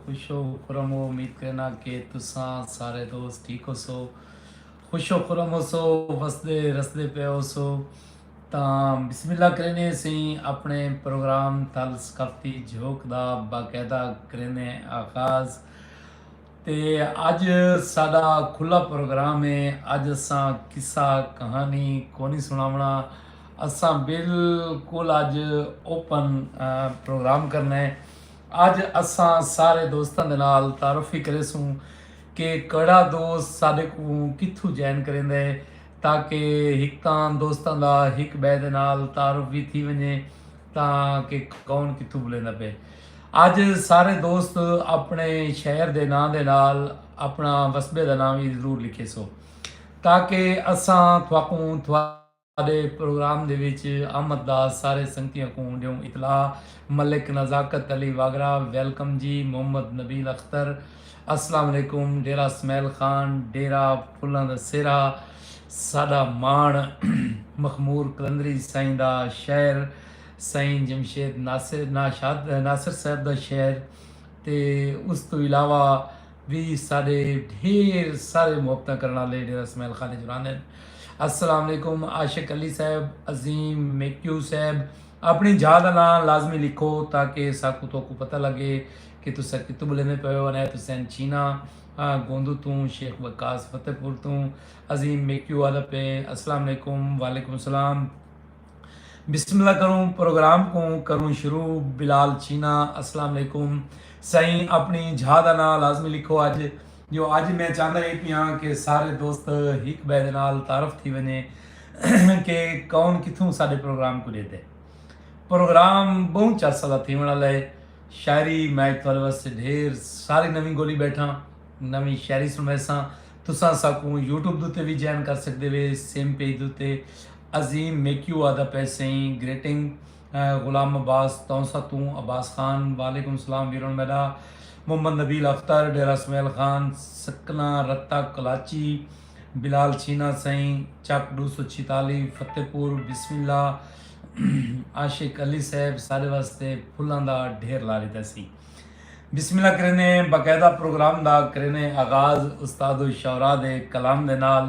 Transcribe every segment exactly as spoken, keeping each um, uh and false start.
خوش و خرم ہو۔ امید کرینا کہ تساں سارے دوست ٹھیک ہوسو، خوش و خرم ہوسو، وسدے رسدے پئے ہوسو۔ تاں بسم اللہ کرینے سئیں، اپنے پروگرام تھل ثقافتی جھوک دا باقاعدہ کرینے آغاز۔ تے اج ساڈا کھلا پروگرام ہے۔ اج اساں قصہ کہانی کونی سناونا، اساں بالکل اج اوپن پروگرام کرنا ہے۔ اج اساں سارے دوستاں دے نال تعارف ہی کریسوں کہ کہڑا دوست ساڈے کوں کتھوں جوائن کریندا ہے، تاکہ ہک تاں دوستاں دا ہک بئے دے نال تعارف بھی تھی ونجے، تاں کہ کون کتھوں بلیندا پئے۔ اج سارے دوست اپنے شہر دے ناں دے نال اپنا وسبے دا ناں بھی ضرور لکھیسو، تاکہ اساں تھاکوں تھاڈے پروگرام دے وچ آمد دا سارے سنگتیاں کوں ڈیوں اطلاع۔ ملک نزاکت علی واگرا، ویلکم جی۔ محمد نبیل اختر، السلام علیکم۔ ڈیرہ اسماعیل خان، ڈیرہ پھلاں دا سیرا، ساڈا ماݨ۔ مخمور قلندری سائیں دا شعر، سائیں جمشید ناصر، ناشاد ناصر صاحب دا شعر، تے اس توں علاوہ وی ساڈے ڈھیر سارے محبتاں کرݨ آلے ڈیرہ اسماعیل خان اچ رہندے ہن۔ السلام علیکم عاشق علی صاحب، عظیم میکیو صاحب، اپݨی جاہ دا ناں لازمی لکھو تاکہ ساکوں تہاکوں پتہ لڳے کہ تساں کتھوں بلیندے پئے ہو۔ عنایت حسین چھینا، آ، گوندو توں، شیخ وقاص فتح پور توں، عظیم میکیو آہدا پئے۔ السلام علیکم۔ وعلیکم السلام۔ بسم اللہ کروں، پروگرام کوں کروں شروع۔ بلال چھینا، السلام علیکم۔ سائیں، اپݨی جھا دا ناں لازمی لکھو اج، جو اج میں چاہندا ہی پیاں کہ سارے دوست ہک ٻئے دے نال تعارف تھی ونڄے کہ کون کتھوں ساݙے پروگرام کوں ݙیہدے۔ پروگرام ٻہوں چس آلا تھیوݨ آلا ہے۔ شاعری میں اڄ تہاݙے واسطے ڈھیر ساری نویں ڳولی ٻیٹھاں، نویں شاعری سݨویساں۔ تساں ساکوں یوٹیوب دے اتے وی جوائن کر سڳدے وے، سیم پیج دے اتے۔ عظیم میکیو آہدا پئے سئیں، گریٹنگ، آ، غلام عباس تونسہ توں، عباس خان، وعلیکم السلام ویرݨ میݙا، محمد نبیل اختر، ڈیرہ اسماعیل خان، سکنا رتہ کلاچی، بلال چھینا سئیں، چک ݙو سو چھتالی، فتح پور، بسم اللہ، عاشق علی صاحب ساݙے واسطے پھلاں دا ڈھیر لا ݙتا سی۔ بسم اللہ کرینے، باقاعدہ پروگرام دا کرینے آغاز استاد الشعراء دے کلام دے نال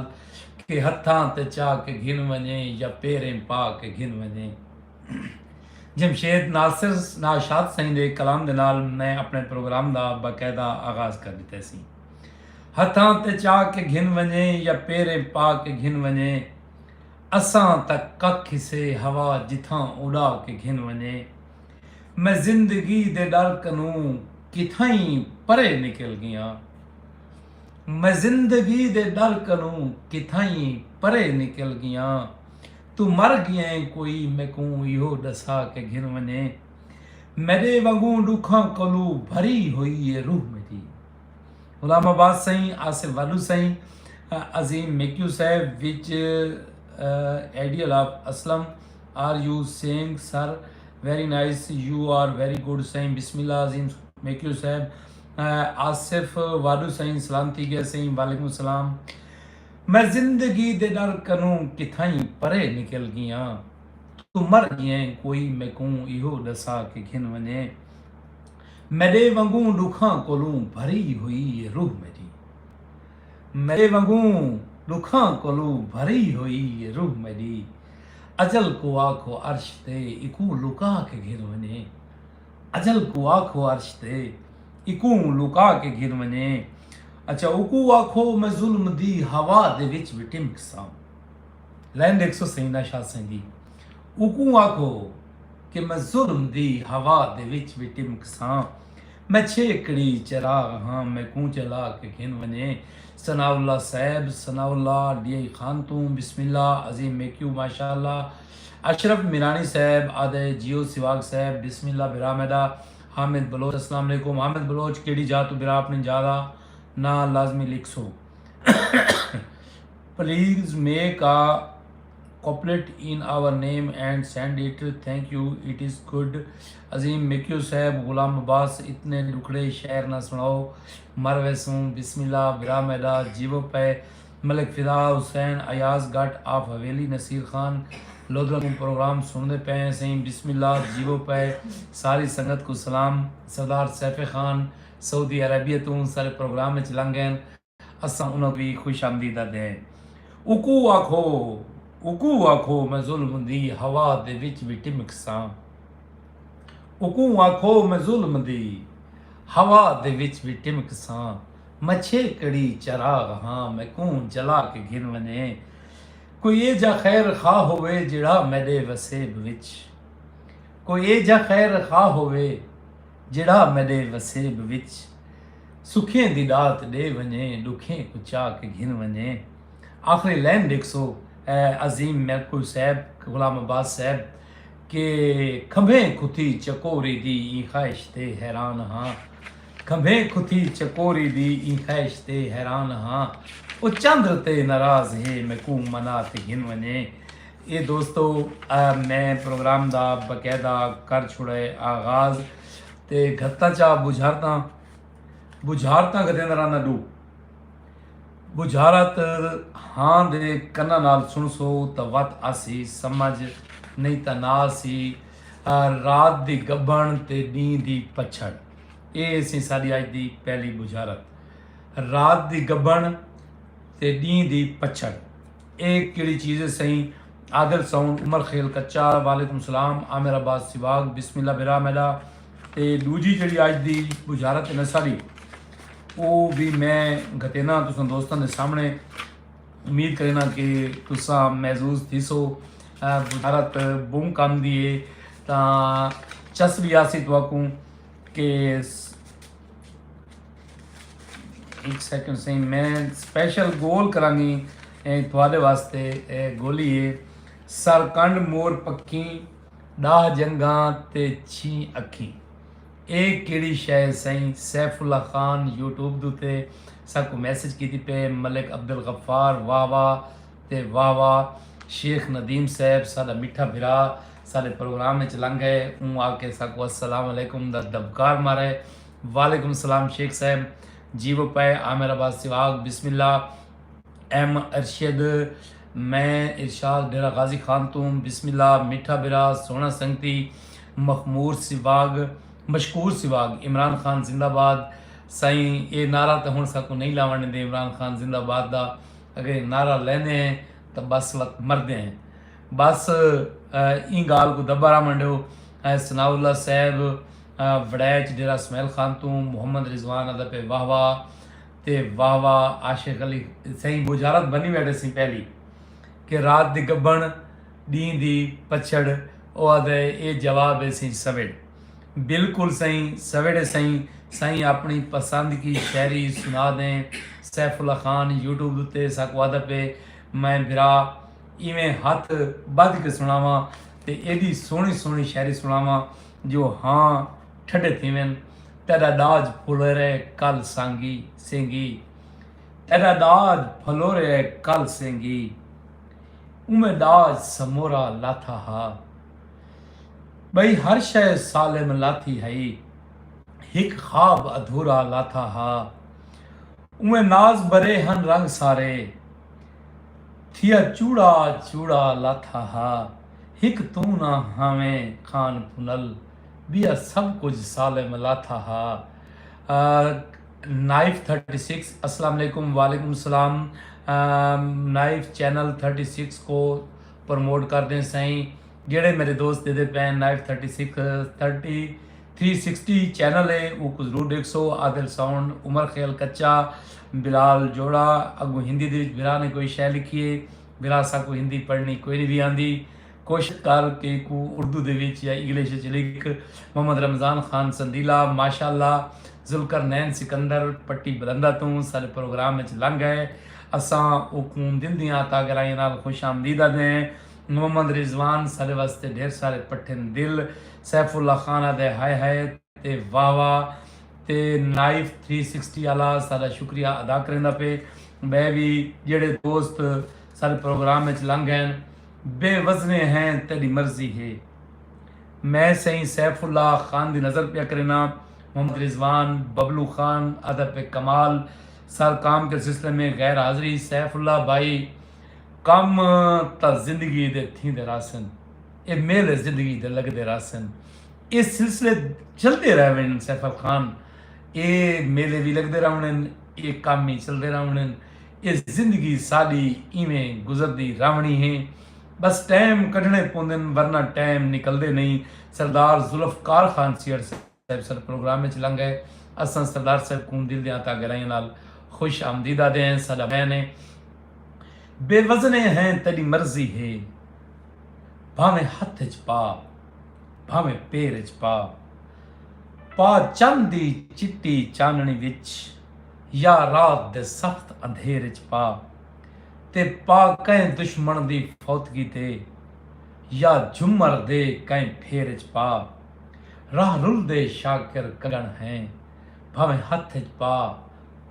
کہ ہتھاں تے چا کے گھن ونڄے یا پیریں پا کے گھن ونڄے۔ جمشید ناصر ناشاد سئیں دے کلام دے نال میں اپݨے پروگرام دا باقاعدہ آغاز کر ݙتے سی۔ ہتھاں تے چا کے گھن ونڄے یا پیریں پا کے گھن ونڄے، اساں تاں ککھ ہسے ہوا جتھاں اݙا کے گھن ونڄے۔ میں زندگی دے ݙر کنوں کتھائیں پرے نکل ڳیاں۔ میں زندگی دے ݙر کنوں کتھائیں پرے نکل ڳیاں۔ توں مر ڳئیں کوئی میکوں ایہو ݙسا کے گھن ونڄے۔ میݙے وانگوں ݙکھاں کولوں بھری ہوئی اے روح میݙی۔ غلام عباس سئیں، آصف واڈو سئیں، عظیم میکیو صاحب، وچ ideal of Aslam, are you sing sir? Very nice, you are very good سئیں۔ بسم اللہ عظیم میکیو صاحب۔ آ، آصف واڈو سئیں، سلام تھی ڳیا سئیں۔ وعلیکم السلام۔ میں زندگی دے ݙر کنوں کتھائیں پرے نکل ڳیاں۔ توں مر ڳئیں کوئی میکوں ایہو ݙسا کے گھن ونڄے۔ میݙے وانگوں ݙکھاں کولوں بھری ہوئی اے روح میݙی۔ میݙے وانگوں ݙکھاں کولوں بھری ہوئی اے روح میݙی۔ اجل کوں آکھو عرش تے ایکوں لکا کے گھن ونڄے۔ اجل کوں آکھو عرش تے ایکوں لکا کے گھن ونڄے۔ اچھا، اوکوں آکھو میں ظلم دی ہوا دے وچ وی ٹمکساں۔ لائن ݙیکھسو سئیں ناشاد سئیں دی۔ اوکوں آکھو کہ میں ظلم دی ہوا دے وچ وی ٹمکساں۔ میں چھیکڑی چراغ ہاں، میکوں جلا کے گھن ونڄے۔ ثناء اللہ صاحب، ثناء اللہ ڈی آئی خان توں، بسم اللہ۔ عظیم میکیو، ماشاء اللہ۔ اشرف میرانی صاحب آہدے، جیو سواگ صاحب، بسم اللہ بھرا میݙا۔ حامد بلوچ، السلام علیکم۔ حامد بلوچ، کیڑھی جاہ توں بھرا؟ اپݨی جاہ دا ناں لازمی لکھسو۔ Please make a couplet in our name and send it. Thank you. It is good. عظیم میکیو صاحب، غلام عباس، اتنے ݙکھڑے شعر نہ سݨاؤ، مر ویسوں۔ بسم اللہ بھرا میݙا، جیوو پئے۔ ملک فدا حسین، ایاز گٹ آف حویلی، نصیر خان لودھراں کوں پروگرام سݨدے پئے ہیں سئیں۔ بسم اللہ، جیوو پئے۔ ساری سنگت کوں سلام۔ سردار سیف خان، سعودی عربیہ توں سارے پروگرام وچ لنگ گئے ہن۔ اساں انہاں کوں وی خوش آمدید آدھے ہیں۔ اکوں آکھو، اکوں آکھو میں ظلم دی ہوا دے وچ وی ٹمکساں۔ اکوں آکھو میں ظلم دی ہوا دے وچ وی ٹمکساں۔ میں چھیکڑی چراغ ہاں، میکوں جلا کے گھن ونجے۔ کوئی ایجھا خیر خواہ ہووے جیڑھا میڈے وسیب وچ، کوئی ایجھا خیر خواہ ہووے جیڑھا میڈے وسیب وچ سکھیں دی ڈات ڈے ونجے، ڈکھیں کوں چا کے گھن ونجے۔ آخری لائن ڈیکھسو، اے عظیم میرکوئی صاحب، غلام عباس صاحب، کہ کھمبیں کھتی چکوری دی ایں خواہش تے حیران ہاں۔ کھمبیں کھتی چکوری دی ایں خواہش تے حیران ہاں۔ او چندر تے ناراض ہے، میکوں منا تے گھن ونجے۔ اے دوستو، میں پروگرام دا باقاعدہ کر چھوڑے آغاز۔ تے گھتا چا بجھارتاں، بجھارتاں گھتیندا رہنا ڈو۔ بجھارت ہاں دے کناں نال سنسو تاں وت آسی سمجھ، نہیں تاں نہ آسی۔ رات دی گبھن تے ڈینہہ دی پچھڑ۔ اے سی ساڈی اج دی پہلی بجھارت۔ رات دی گبھن تے ڈینہہ دی پچھڑ۔ اے کیڑی چیز ہے سئیں؟ عادل ساؤنڈ، عمر خیل کچا، وعلیکم السلام، عامر عباس سواگ، بسم اللہ بھرا میڈا۔ تے ڈوجھی جیڑی اج دی بجھارت ہے نا ساڈی، او بھی میں گھتینا تساں دوستاں دے سامنے۔ امید کرینا کہ تساں محظوظ تھیسو۔ بجھارت بہوں کم دی ہے، تاں چس بھی آسی تہاکوں کہ ہک سیکنڈ سئیں، میں سپیشل گول کرانگی تہاڈے واسطے۔ اے گولی ہے۔ سر کنڈ مور پکھیں، ڈاہ جنگاں تے چھیں اکھیں۔ اے کیڑی شے ہے سئیں؟ سیف اللہ خان یوٹیوب دے اتے ساکوں میسج کیتی پئے۔ ملک عبدالغفار، واہ واہ تے واہ واہ۔ شیخ ندیم صاحب، ساڈا میٹھا بھرا، ساڈے پروگرام وچ لنگ گئے، اوں آ کے ساکوں السلام علیکم دا دبکار مارے۔ وعلیکم السلام شیخ صاحب، جیوو پئے۔ عامر عباس سواگ، بسم اللہ۔ ایم ارشد، میں ارشاد ڈیرہ غازی خان توں، بسم اللہ۔ میٹھا بھرا، سوہنا سنگتی، مخمور سواگ، مشکور سواگ۔ عمران خان زندہ باد۔ سائیں، اے نعرہ تاں ہن ساکوں نہیں لاوݨ ݙیندے عمران خان زندہ باد دا۔ اگر اے نعرہ لیندے ہیں تاں بس وت مردے ہیں۔ بس ایں گالھ کوں دبا رہوݨ ݙیو۔ ثناء اللہ صاحب، وڑیچ ڈیرہ اسماعیل خان توں۔ محمد رضوان آہدا پئے واہ واہ تے واہ واہ۔ عاشق علی، سئیں بجھارت بنی بیٹھے سئیں پہلی کہ رات دی گبھن، ڈینہہ دی پچھڑ۔ او آہدے اے جواب ہے سئیں سویڑ۔ بالکل سئیں، سویڑے سئیں، سئیں اپݨی پسند کی شاعری سنا دیں۔ سیف اللہ خان یوٹیوب اتے ساکوں آہدا پئے، میں بھرا ایویں ہتھ ٻدھ کے سݨاواں تے ایݙی سوہݨی سوہݨی شاعری سݨاواں جو ہاں ٹھڈے تھیون۔ تیݙا ݙاج پھلورے کل سانگی سینگی، تیݙا ݙاج پھلورے کل سینگی۔ اوویں ݙاج سمورا لاتھا ہا، ٻئی ہر شئے سالم لاتھی ہئی، ہک خواب ادھورا لاتھا ہا۔ اوویں ناز بھرے ہن رنگ سارے، تھیا چوڑا چوڑا لاتھا ہا۔ ہک توں نہ ہاویں خان پھنل، ٻیا سب کجھ سالم لاتھا ہا۔ نائف تھرٹی سکس، السلام علیکم۔ وعلیکم السلام۔ نائف چینل تھرٹی سکس کو پروموٹ کر دیں سائیں۔ جیڑھے میرے دوست ݙیہدے پئے ہن، knife thirty six, thirty three sixty channel ہے، اوکوں ضرور ݙیکھسو۔ عادل ساؤنڈ، عمر خیل کچا، بلال جوڑا۔ اڳوں ہندی دے وچ بھرا نے کوئی شے لکھی ہے، بھرا ساکوں ہندی پڑھݨی کوئی نہیں وی آندی۔ کوشش کر کے کوں اردو دے وچ یا انگلش وچ لکھ۔ محمد رمضان خان سندیلا، ماشاءاللہ۔ ذوالقرنین سکندر پٹی بلندہ توں سارے پروگرام وچ لنگ آئے۔ اساں اوکوں دل دیاں عطا گرائیاں نال خوش آمدید آہدے ہیں۔ محمد رضوان ساڈے واسطے ڈھیر سارے پٹھن دل۔ سیف اللہ خان آہدے ہائے ہائے تے واہ واہ۔ تے نائف تھری سکسٹی آلا ساڈا شکریہ ادا کریندا پئے۔ ٻئے وی جیڑھے دوست ساڈے پروگرام وچ لنگ گئن، بے وزنے ہیں تیڈی مرضی ہے۔ میں سئیں سیف اللہ خان دی نظر پیا کرینا۔ محمد رضوان، ببلو خان، ادب کمال، سر کام کے سلسلے میں غیر حاضری۔ سیف اللہ بھائی، کم تاں زندگی دے تھیندے رہسن، اے میلے زندگی دے لگدے رہسن۔ اے سلسلے چلدے رہ ویندن سیف اللہ خان۔ اے میلے وی لڳدے رہوݨن، اے کم وی چلدے رہوݨن۔ اے زندگی ساݙی ایویں گزردی رہوݨی ہے۔ بس ٹائم کڈھݨے پوندن، ورنہ ٹائم نکلدے نئیں۔ سردار ذوالفقار خان سیہڑ صاحب ساݙے پروگرام وچ لنگھ ڳئے۔ اساں سردار صاحب کوں دل دیاں تہہ گہرائیاں نال خوش آمدید آہدے ہیں۔ ساݙا بین ہے، بے وزنے ہیں تیݙی مرضی ہے، بھانویں ہتھ اچ پا، بھانویں پیر اچ پا، پا چن دی چٹی چانݨی وچ یا رات دے سخت اندھیر اچ پا، تے پا کہیں دشمن دی فوتگی تے یا جھمر دے کہیں پھیر اچ پا۔ راہ رلدے شاکر کنگݨ ہیں، بھانویں ہتھ اچ پا،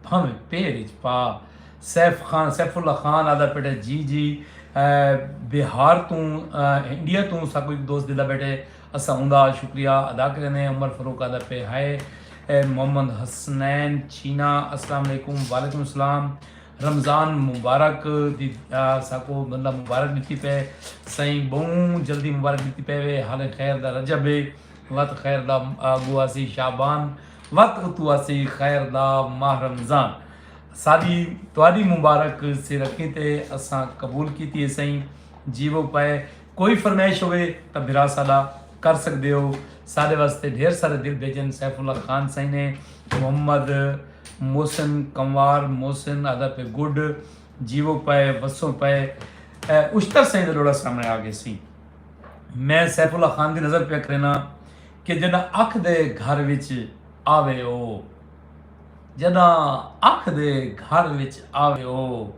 بھانویں پیر اچ پا۔ سیف خان، سیف اللہ خان آہدا پئے جی جی، اے، بہار توں، اے، انڈیا توں ساکوں ہک دوست ݙیندا پئے، اساں اوندا شکریہ ادا کریندے ہیں۔ عمر فاروق آہدا پئے ہائے، اے، محمد حسنین چھینا السلام علیکم۔ وعلیکم السلام۔ رمضان مبارک دی، آ، ساکوں بندہ مبارک ݙتی پئے۔ سائیں ٻہوں جلدی مبارک ݙتی پئے وے۔ حال خیر دا رجب ہے، وت خیر دا، آ، اڳوں آسی شعبان، وت اتوں آسی خیر دا ماہ رمضان۔ ساݙی تہاݙی مبارک سر اکھیں تے اساں قبول کیتی ہے سائیں۔ جیوو پئے، کوئی فرمائش ہووے تاں بھرا ساݙا کر سڳدے ہو۔ ساݙے واسطے ڈھیر سارے دل بھیجن سیف اللہ خان سائیں نے۔ محمد محسن کنوار، محسن آہدا پئے گڈ، جیوو پئے، وسو پئے۔ اے، اشتر سائیں دا ݙوہڑا سامݨے آ ڳئے سی۔ میں سیف اللہ خان دی نظر پیا کرینا کہ جݙاں اکھ دے گھر وچ آوے او، جݙاں اکھ دے گھر وچ آوے او،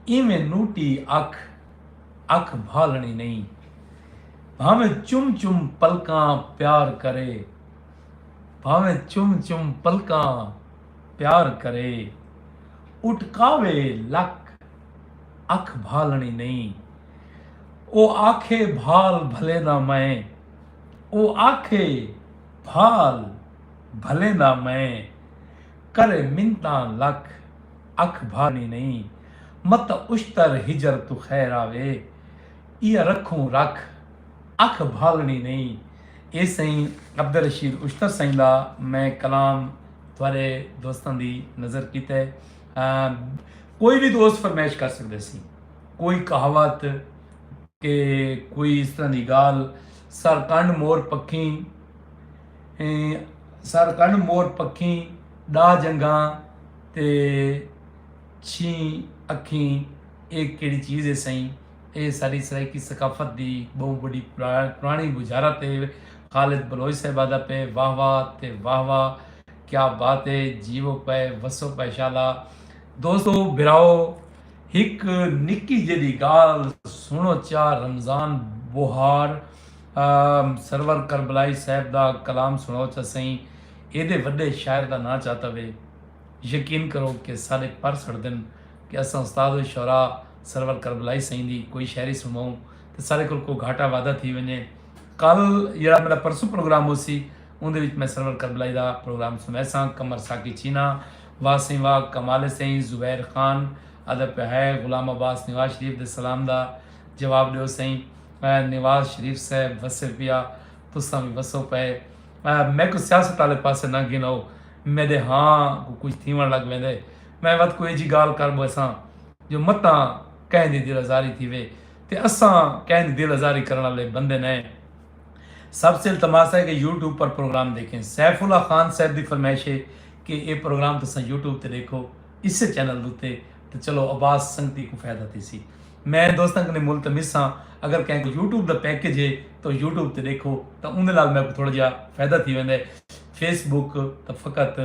ایویں نوٹی اکھ، اکھ بھالݨی نئیں۔ بھانویں چم چم پلکاں پیار کرے، بھانویں چم چم پلکاں پیار کرے، اٹکاوے لک اکھ بھالݨی نئیں۔ او آکھے بھال بھلیندا میں، او آکھے بھال بھلیندا میں، کرے منتاں لک اکھ بھالݨی نئیں۔ مت اشتر ہجر توں خیر آوے، ایہا رکھوں رکھ اکھ بھالݨی نئیں۔ اے سئیں عبدالرشید اشتر سئیں دا میں کلام تہاݙے دوستاں دی نظر کیتے۔ آ، کوئی وی دوست فرمائش کر سڳدے سی، کوئی کہاوت کہ کوئی اس طرح دی ڳالھ، سر کنڈ مور پکھیں، ایں، سر کنڈ مور پکھیں، ݙاہ جنگھاں تے چھیں اکھیں، اے کیڑھی چیز ہے سئیں؟ اے ساݙی سرائیکی ثقافت دی ٻہوں وݙی پرا-، پراݨی وزارت ہے۔ خالد بلوچ صاحب آہدا پئے، واہ واہ تے واہ واہ، کیا بات ہے، جیوو پئے، وسو پئے شالا۔ دوستو، بھراؤ، ہک نکی جیہڑی ڳالھ سݨو چا، رمضان بوہار، آ، سرور کربلائی صاحب دا کلام سݨو چا سئیں، ایݙے وݙے شاعر دا ناں چا تاں وے۔ یقین کرو کہ ساݙے پر سڑدن کہ اساں استاد الشعراء سرور کربلائی سئیں دی کوئی شاعری سݨواؤں تے ساݙے کول کوئی گھاٹا وعدہ تھی ونڄے۔ کل جیڑھا میݙا پرسوں پروگرام ہوسی، اوندے وچ میں سرور کربلائی دا پروگرام سݨویساں۔ قمر ساقی چینا، واہ سئیں واہ، کمال سئیں، زبیر خان آہدا پئے ہائے، غلام عباس نواز شریف دے سلام دا جواب ݙیو سئیں۔ اے نواز شریف صاحب وسے پیا، تساں وی وسو پئے۔ اے میکوں سیاست آلے پاسے نہ گھنو، میݙے ہاں کوں کجھ تھیوݨ لڳ ویندے۔ میں وت کوئی ایجھی ڳالھ کر ٻوہساں جو متاں کہیں دی دل آزاری تھیوے، تے اساں کہیں دی دل آزاری کرݨ آلے بندے نئیں۔ سب سے التماس ہے کہ یوٹیوب پر پروگرام دیکھیں۔ سیف اللہ خان صاحب دی فرمائش ہے کہ اے پروگرام تساں یوٹیوب تے ݙیکھو، اسے چینل دے اتے، تے چلو عباس سنگتی کوں فائدہ تھیسی۔ میں دوستاں کنے ملتمس ہاں، اگر کہیں کوں یوٹیوب دا پیکج ہے تو یوٹیوب تے ݙیکھو، تاں اوندے نال میکوں تھوڑا جیہا فائدہ تھی ویندے۔ فیس بک تاں فقط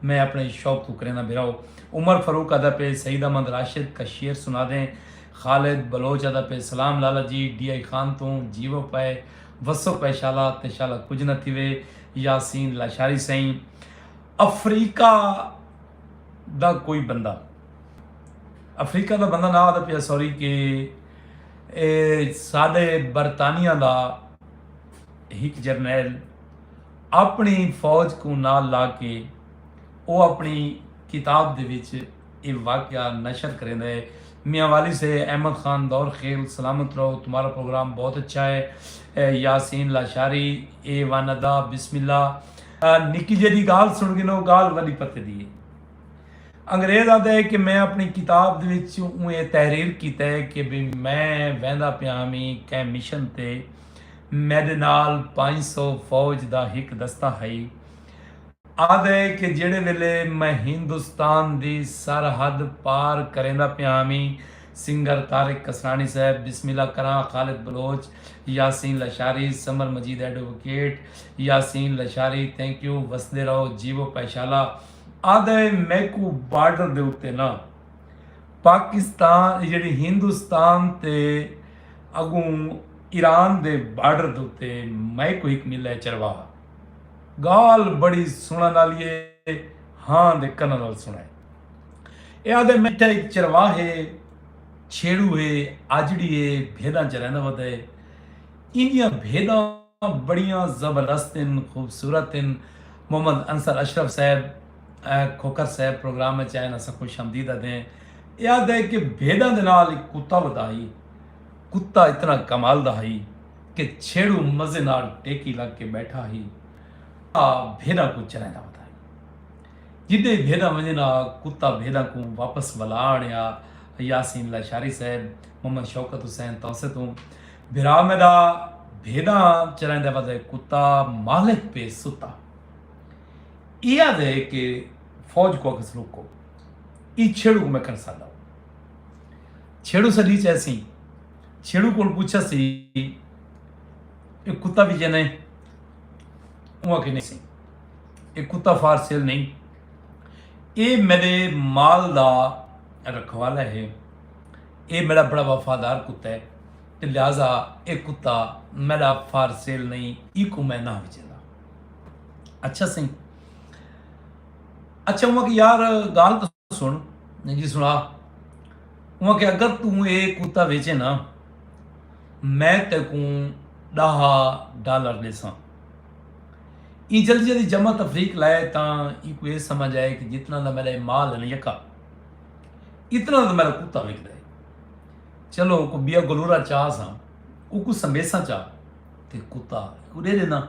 میں اپݨے شوق توں کرینداں بھراؤ۔ عمر فاروق آہدا پئے، سعید احمد راشد کا شعر سنا دیں۔ خالد بلوچ آہدا پئے، سلام لالا جی، ڈی آئی خان توں، جیوو پئے، وسو پئے شالا، تے شالا کجھ نہ تھیوے۔ یاسین لاشاری سئیں، افریقہ دا کوئی بندہ، افریقہ دا بندہ نہ آہدا پیا، سوری، کہ اے ساݙے برطانیہ دا ہک جرنیل اپݨی فوج کوں نال لا کے او اپݨی کتاب دے وچ اے واقعہ نشر کریندا ہے۔ میاں والی سے، احمد خان دور خیل، سلامت رہو، تمہارا پروگرام بہت اچھا ہے۔ اے یاسین لاشاری، اے وان ادا، بسم اللہ۔ نکی جیہڑی گالھ سن گھنو، گالھ وڈی پتے دی ہے۔ انگریز آدھا ہے کہ میں اپنی کتاب دے وچ اوں اے تحریر کیتا ہے کہ بھی میں ویندا پیا ہمی کہیں مشن تے، میڈے نال پنج سو فوج دا ہک دستہ ہئی۔ آدھا ہے کہ جیہڑے ویلے میں ہندوستان دی سرحد پار کریندا پیا ہمی، سنگر طارق کسرانی صاحب، بسم اللہ کراں، Khalid Baloch, Yasin Lashari, Samar Majeed advocate, Yasin Lashari, thank you, وسدے رہو، جیوو پیشالا۔ آدھا ہے میکوں بارڈر دے اتے نا پاکستان، جیہڑی ہندوستان تے اگوں ایران دے بارڈر دے اتے میکوں ہک ملے چرواہا۔ گالھ بڑی سنڑن آلی ہے، ہاں دے کناں نال سنڑے۔ اے آدھے میٹھا ہک چرواہے، چھیڑو ہے، آجڑی ہے، بھیڈاں چریندا ودے۔ ایندیاں بھیڈاں بڑیاں زبردست ہن، خوبصورت ہن۔ محمد انصر اشرف صاحب، اے، کھوکھر صاحب پروگرام وچ آئے، اساں خوش آمدید آدھے ہیں۔ اے آدھے کہ بھیڈاں دے نال ہک کتا ودا ہئی، کتا اتنا کمال دا ہئی کہ چھیڑو مزے نال ٹیکی لگ کے بیٹھا ہئی، آ بھیڈاں کوں چریندا ودا ہئی۔ جڈے بھیڈاں ونجن آ، کتا بھیڈاں کوں واپس ولا آنیا۔ یاسین لاشاری صاحب، محمد شوکت حسین توسے توں، بھرا میڈا، بھیڈاں چرائیندے ودے کتا مالک پے ستا۔ اے آدھے کہ فوج کوں آکھس، رکو، ای چھیڑو کوں میں کھڑ ساڈا۔ چھیڑو سڈی چیسی، چھیڑو کول پوچھا سی، اے کتا بھی جنے؟ اوں آکھے نہیں سی، اے کتا فار سیل نہیں، اے میرے مال دا رکھوالا ہے، اے میرا بڑا وفادار کتا ہے، تے لہذا اے کتا میرا فار سیل نہیں، ای کو میں نہ وچیندا۔ اچھا سی۔ اچھا، اوں آکھے یار گال سن، جی سنا۔ اوں آکھے اگر توں اے کتا ویچے نا، میں تیکوں ڈاہ ڈالر ڈیساں۔ ای جلدی جلدی جمع تفریق لائے تاں ای کو اے سمجھ آئے کہ جتنا دا میرا اے مال ہے نا یکا، اتنا دا میرا کتا وکدا ہے۔ چلو کو بیا گلورا چاہ ساں، او کو سمیساں چاہ، تے کتا کو دے دینا۔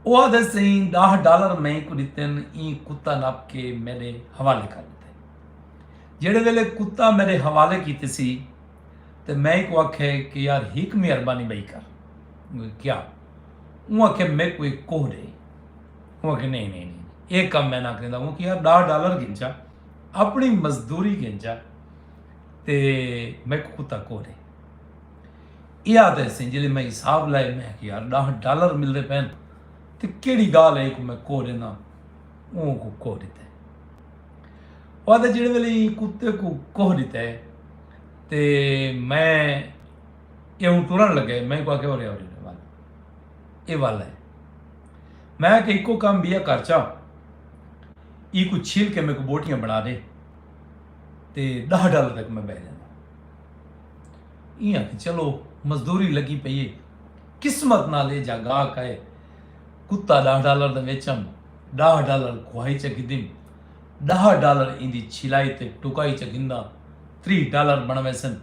او آدھے سئیں ڈاہ ڈالر میں کو ڈتن، ایں کتا نپ کے میرے حوالے کر دیتے۔ جیڑے ویلے کتا میرے حوالے کیتے سی، تے میں کو آکھے کہ یار ہک مہربانی بئی کر۔ کیا؟ اوں آکھے میں کو ایک کوہ دے۔ اوں آکھے نہیں نہیں نہیں، اے کم میں نہ کریندا۔ اوں کہ یار ڈاہ ڈالر گھنچا، اپنی مزدوری گھنچا، تے میں کو کتا کوہ دے۔ اے آدھے سیں جلے میں حساب لائے، میں کہ یار ڈاہ ڈالر مل رہے پین، تے کیڑی گال ہے کو میں کوہ دینا؟ اوں کو کوہ دیتے۔ او آدھے جڑے ویلے ایں کتے کو کوہ دیتے، تے میں اے ہوں ٹرن لگے، میں کو آکھے ہو رہے ہو رہے وال، اے وال ہے۔ میں کہ ایکو کام بیا کر چا، ای کو چھیل کے میں کو بوٹیاں بنا دے، تے ڈاہ ڈالر تک میں بہ جانا۔ ایاں کہ چلو مزدوری لگی پئی ہے، قسمت نال اے جا گاہک آئے۔ کتا ڈاہ ڈالر دا ویچم، ڈاہ ڈالر کھوائی چا گھدم، ڈاہ ڈالر ایندی چھلائی تے ٹکائی چا گھندا، تریہہ ڈالر بنویسن۔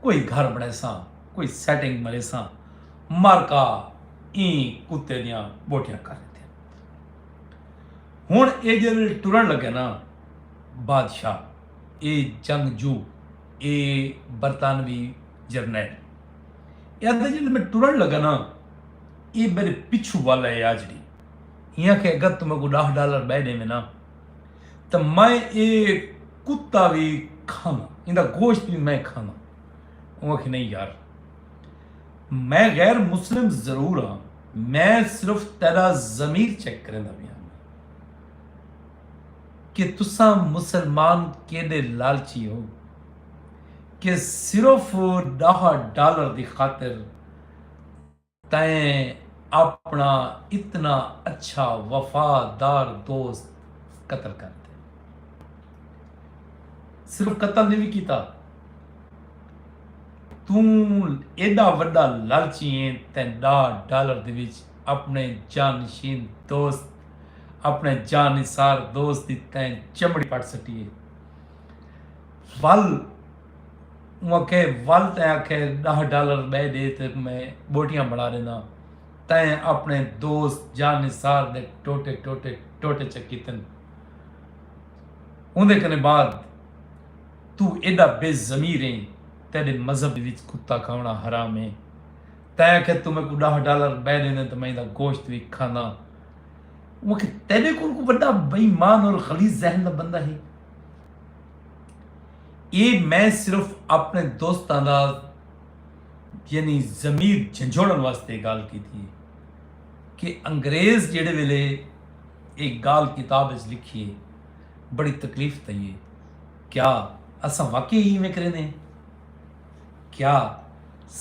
کوئی گھر بنیساں، کوئی سیٹنگ مریساں، مر کا ایں کتے دیاں بوٹیاں کر ڈتیاں۔ ہن اے جیڑھے ٹرن لگے نا بادشاہ، اے جنگجو، اے برطانوی جرنیل، اے آدھے جیڑھے میں ٹرن لگا نا، اے میرے پچھو والا ہے آجڑی۔ ایاں کہ اگر توں میکوں ڈاہ ڈالر بئے ڈیویں نا، تاں میں اے کتا وی کھاواں، ایندا گوشت وی میں کھاواں۔ اوں آکھیا نہیں یار، میں غیر مسلم ضرور ہاں، میں صرف تیرا ضمیر چیک کریندا پیاں کہ تساں مسلمان کیڈے لالچی ہو کہ صرف ڈاہ ڈالر دی خاطر تیں اپنا اتنا اچھا وفادار دوست قتل کر تے۔ صرف قتل نہیں وی کیتا، توں ایڈا وڈا لالچی ہیں، تیں ڈاہ ڈالر دے وچ اپنے جانشین دوست، اپنے جان نثار دوست دی تیں چمڑی پٹ سٹی ہے۔ ول اوں آکھے، ول تیں آکھے ڈاہ ڈالر بئے ڈے تے میں بوٹیاں بنا ڈینداں۔ تیں اپݨے دوست جاہ نثار دے ٹوٹے ٹوٹے ٹوٹے چکیتن۔ اوندے کنے بعد توں ایݙا بے ضمیر ایں، تیݙے مذہب وچ کتا کھاوݨا حرام اے۔ تیں آکھیا توں میکوں ݙاہ ڈالر ٻئے ݙیندیں تاں میں ایندا گوشت وی کھانداں۔ اوں آکھیا تیݙے کول کوئی وݙا بے ایمان اور خلیص ذہن دا بندہ ہے؟ اے میں صرف اپݨے دوستاں دا یعنی ضمیر جھنجھوڑݨ واسطے اے ڳالھ کیتی ہے کہ انگریز جیڑھے ویلے اے ڳالھ کتاب وچ لکھی ہے، بڑی تکلیف تھئی ہے۔ کیا اساں واقعی ایویں کریندے ہیں؟ کیا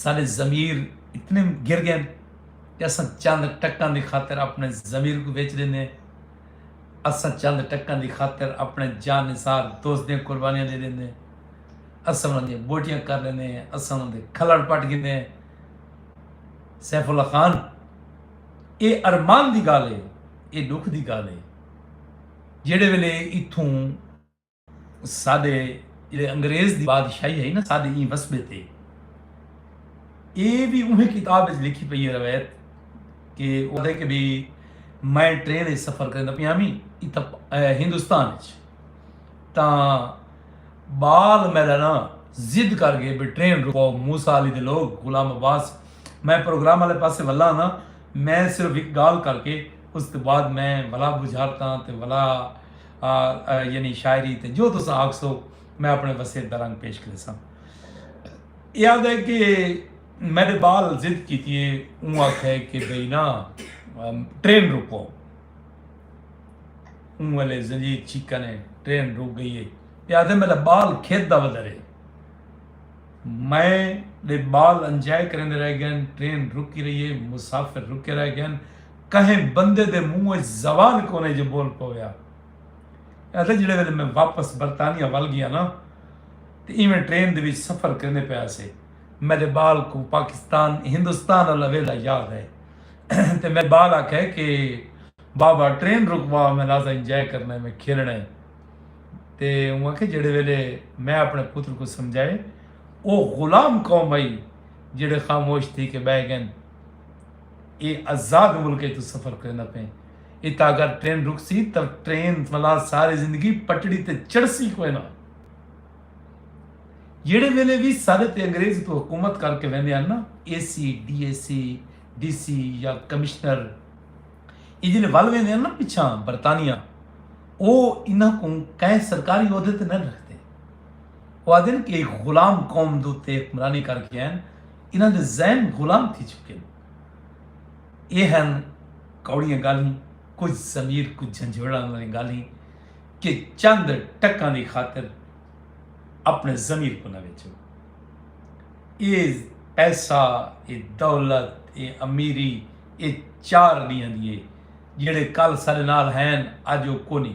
ساݙے ضمیر اتنے گر ڳئے کہ اساں چند ٹکاں دی خاطر اپݨے ضمیر کوں ویچ ݙیندے ہیں؟ اساں چند ٹکاں دی خاطر اپݨے جاہ نثار دوست دیاں قربانیاں ݙے ݙیندے ہیں، اساں انہاں دیاں بوٹیاں کر لیندے ہیں، اساں انہاں دے کھلڑ پٹ گھندے ہیں۔ سیف اللہ خان، اے ارمان دی ڳالھ ہے، اے ݙکھ دی ڳالھ ہے۔ جیڑھے ویلے اتھوں ساݙے جیڑھے انگریز دی بادشاہی ہئی نا ساݙے ایں وسبے تے، اے وی اونہی کتاب وچ لکھی پئی ہے روایت کہ او آہدے کہ بھی میں ٹرین وچ سفر کریندا پیاں وی اتھاں ہندوستان وچ، تاں ٻال میݙا نا ضد کر ڳئے بھئی ٹرین رکو۔ موسیٰ علی دے لوگ، غلام عباس، میں پروگرام والے پاسے ولا نا، میں صرف ہک ڳالھ کر کے اس توں بعد میں ولا بجھارتاں تے ولا یعنی شاعری تے جو تساں آکھسو میں اپݨے وسیب دا رنگ پیش کریساں۔ اے آہدے کہ میݙے ٻال ضد کیتی ہے، اوں آکھے کہ بھئی نا ٹرین رکو۔ اوں ویلے زنجیر چھکن ہے، ٹرین رک ڳئی ہے۔ اے آہدے میݙا ٻال کھیݙدا ودر ہے۔ میں ݙے ٻال انجوائے کریندے رہ ڳئن، ٹرین رکی رہی ہے، مسافر رکے رہ ڳئن، کہیں بندے دے منہ وچ زبان کونہیں جو ٻول پویا۔ اے آہدے جیڑھے ویلے میں واپس برطانیہ ول ڳیا نا تے ایویں ٹرین دے وچ سفر کریندے پئے ہاسے، میݙے ٻال کوں پاکستان ہندوستان والا ویلھا یاد ہے تے میݙے ٻال آکھے کہ بابا ٹرین رکوا، میں لازا انجوائے کرنا ہے، میں کھیلنا ہے۔ تے اوں آکھے جیڑھے ویلے میں اپݨے پتر کوں سمجھائے او غلام قوم ہئی جیڑھے خاموش تھی کے ٻہہ ڳئن، اے آزاد ملک اچ توں سفر کریندا پئیں، اتھاں اگر ٹرین رکسی تاں ٹرین ولا ساری زندگی پٹڑی تے چڑھسی کوئے نہ۔ جیڑھے ویلے وی ساڈے تے انگریز اتھوں حکومت کر کے ویندے ہن نا، اے سی، D A C, D C یا کمشنر، اے جیلے ول ویندے ہن نا پچھاں برطانیہ، او انہاں کوں کہیں سرکاری عہدے تے نہ رکھدے۔ او آدھن کہ اے غلام قوم دے اتے حکمرانی کر کے آئن، انہاں دے ذہن غلام تھی چکے ہن۔ اے ہن کوڑیاں گالھیں، کجھ ضمیر کوں جھنجھوڑن والیاں گالھیں کہ چند ٹکاں دی خاطر اپنے ضمیر کوں نہ ویچو۔ اے پیسہ، اے دولت، اے امیری، اے چار ڈینہاں دی اے۔ جیڑھے کل ساڈے نال ہین، اج او کونی۔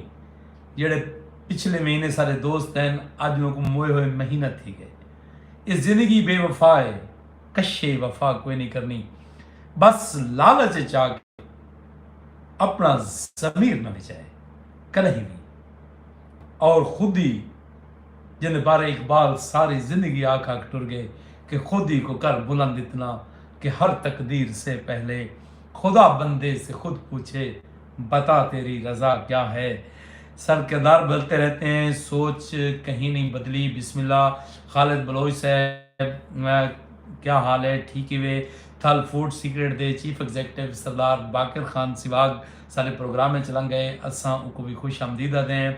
جیڑھے پچھلے مہینے ساڈے دوست ہین، اج انہاں کوں موئے ہوئے مہینہ تھی گئے۔ اے زندگی بے وفا اے، کشے وفا کوئی نی کرنی۔ بس لالچ اچ آ کے اپݨا ضمیر نہ وچائے کݙاہیں وی۔ اور خودی جیندے بارے اقبال ساری زندگی آکھ آکھ ٹر ڳئے کہ خودی کو کر بلند اتنا کہ ہر تقدیر سے پہلے خدا بندے سے خود پوچھے، بتا تیری رضا کیا ہے؟ سر کردار بدلتے رہتے ہیں، سوچ کہیں نہیں بدلی۔ بسم اللہ خالد بلوچ صاحب، کیا حال ہے؟ ٹھیک ہیوے؟ تھل فوڈ سیکرٹ دے چیف ایگزیکٹو سردار باقر خان سواگ سارے پروگرام وچ لنگ گئے، اساں اوکوں وی خوش آمدید آدھے ہیں۔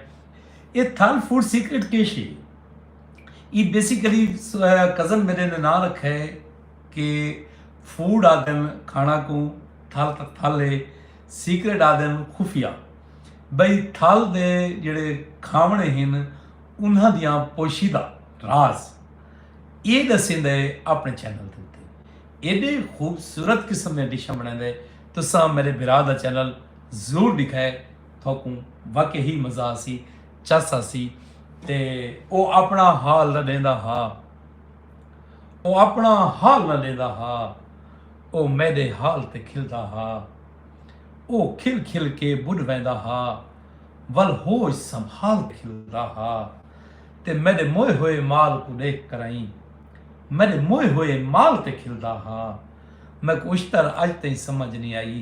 اے تھل فوڈ سیکرٹ کیش ہے؟ ای بیسیکلی کزن میرے نے ناں رکھا ہے کہ فوڈ آدھن کھانا کو، تھل تاں تھل ہے، سیکرٹ آدھن خفیہ۔ بھئی تھل دے جڑے کھاونے ہن، انہاں دیاں پوشیدہ راز اے ݙسیندا ہے اپݨے چینل دے اتے۔ ایݙے خوبصورت قسم دیاں ڈشاں بݨیندا ہے۔ تساں میݙے بھرا دا چینل ضرور ݙکھائے، تھوکوں واقعی مزہ آسی، چس آسی۔ تے او اپݨا حال نہ ݙیندا ہا، او اپݨا حال نہ ݙیندا ہا، او میݙے حال تے کھلدا ہا۔ او کھل کھل کے ٻݙ ویندا ہا، ول ہوش سنبھال تے کھلدا ہا۔ تے میݙے موئے ہوئے مال کوں ݙیکھ کرائیں، میݙے موئے ہوئے مال تے کھلدا ہا۔ میکوں اشتر اڄ تئیں سمجھ نی آئی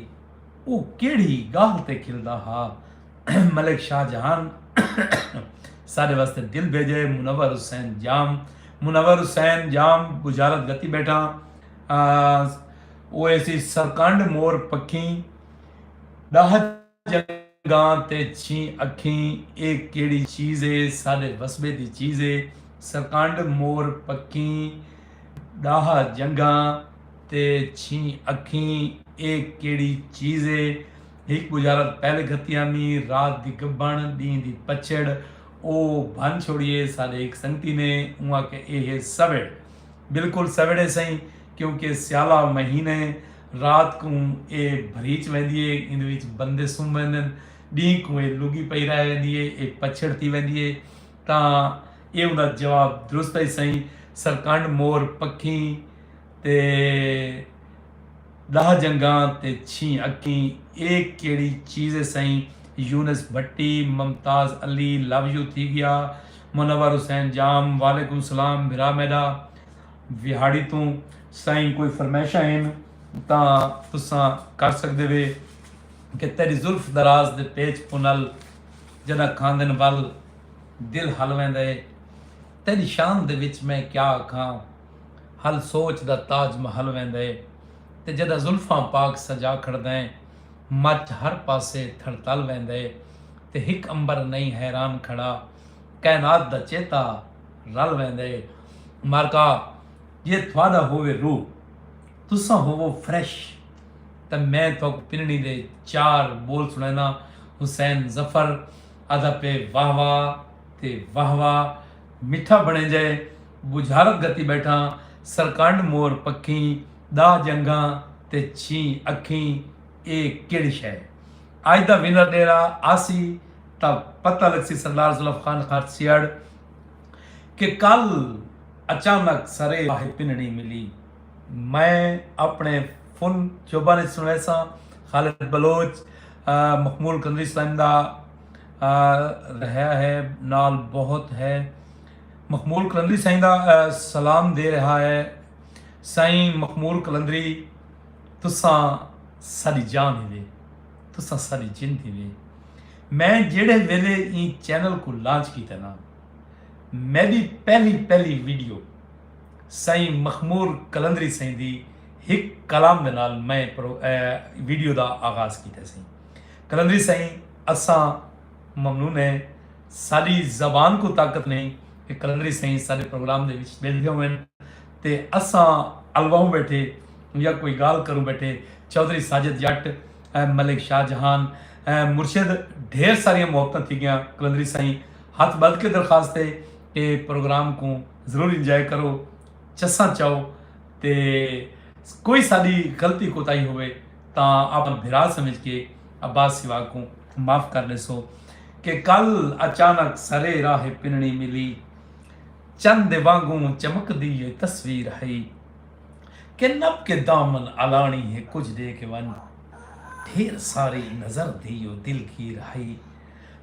او کیڑھی ڳالھ تے کھلدا ہا۔ ملک شاہ جہان ساݙے واسطے دل بھیڄے۔ منور حسین جام، منور حسین جام بجارت گھتی ٻیٹھاں۔ او ایسی سرکنڈ مور پکھیں ݙاہ جنگاں تے چھیں اکھیں اے کیڑھی چیز اے؟ ساݙے وسبے دی چیز اے۔ سرکنڈ مور پکھیں ݙاہ جنگاں تے چھیں اکھیں اے کیڑھی چیز اے؟ ہک بجارت پہلے گھتی آمی، رات دی گبھݨ ݙینہہ دی پچھڑ او بھن چھوڑیے۔ ساݙے ہک سنگتی نے اوں آکھیا اے ہے سویڑ۔ بالکل سویڑے سئیں، کیونکہ سیالہ مہینے رات کوں اے بھریچ ویندی اے، ایندے وچ بندے سم ویندن، ݙینہہ کوں اے لڳی پئی رہ ویندی اے، اے پچھڑ تھی ویندی اے۔ تاں اے اوندا جواب درست ہئی سئیں۔ سرکنڈ مور پکھیں تے ݙاہ جنگاں تے چھیں اکھیں اے کیڑھی چیز ہے سئیں؟ یونس بھٹی، ممتاز علی لو یو تھی ڳیا۔ منور حسین جام وعلیکم السلام بھرا میݙا وہاڑی توں۔ سائیں کوئی فرمائشاں ہن تاں تساں کر سڳدے وے کہ تیݙی زلف دراز دے پیچ پنل جݙاں کھاندن ول دل ہل ویندا ہے۔ تیݙی شان دے وچ میں کیا آکھاں، ہل سوچ دا تاج محل ویندا ہے۔ تے جݙاں زلفاں پاک سجا کھڑدیں، مچ ہر پاسے تھڑتل ویندا ہے۔ تے ہک عنبر نئیں حیران کھڑا، کائنات دا چیتا رل ویندا ہے۔ مارکا جے تھوڑا ہووے روح، تساں ہووو فریش، تاں میں تھوکوں پنڑی دے چار بول سنڑیناں۔ حسین ظفر آہدا پئے واہ واہ تے واہ واہ، مٹھا بنڑینجے۔ بجھارت گھتی بیٹھاں، سرکنڈ مور پکھیں، ڈاہ جنگھاں تے چھیں اکھیں، اے کیڑھی شے؟ اج دا ونر ڈیرہ آسی تاں پتہ لگسی سردار ذوالفقار خان خاصیڑ کہ کل اچانک سرے واہ پنڑی ملی۔ میں اپنے فل چوباں اچ سنڑیساں۔ خالد بلوچ مخمول قلندری سائیں دا رہیا ہے نال بہت ہے۔ مخمول قلندری سائیں دا سلام دے رہیا ہے۔ سائیں مخمول قلندری، تساں ساڈی جان ہیوے، تساں ساڈی جند ہیوے۔ میں جیڑھے ویلے ایں چینل کوں لانچ کیتا نا، میڈی پہلی پہلی ویڈیو سائیں مخمول قلندری سائیں دی ہک کلام دے نال میں ویڈیو دا آغاز کیتا سائیں۔ قلندری سائیں، اساں ممنون ہیں، ساڈی زبان کوں طاقت نہیں کہ قلندری سائیں ساڈے پروگرام دے وچ بیٹھے ہوئے تے اساں الواہوں بیٹھے یا کوئی گالھ کروں بیٹھے۔ چوہدری ساجد جٹ، ملک شاہ جہان، مرشد، ڈھیر ساریاں محبتاں تھی گیاں۔ قلندری سائیں ہتھ بدھ کے درخواست ہے کہ پروگرام کوں ضرور انجوائے کرو، چساں چاؤ تے کوئی ساڈی غلطی کوتاہی ہووے تاں اپنا بھرا سمجھ کے عباس سوا کوں معاف کر ڈیسو کہ کل اچانک سرے راہ پنڑی ملی۔ چن دے وانگوں چمکدی اے تصویر ہئی کہ نپ کے دامن الاݨی ہے کجھ ڈے کے ونڄ۔ ڈھیر ساری نظر دی او دلگیر ہئی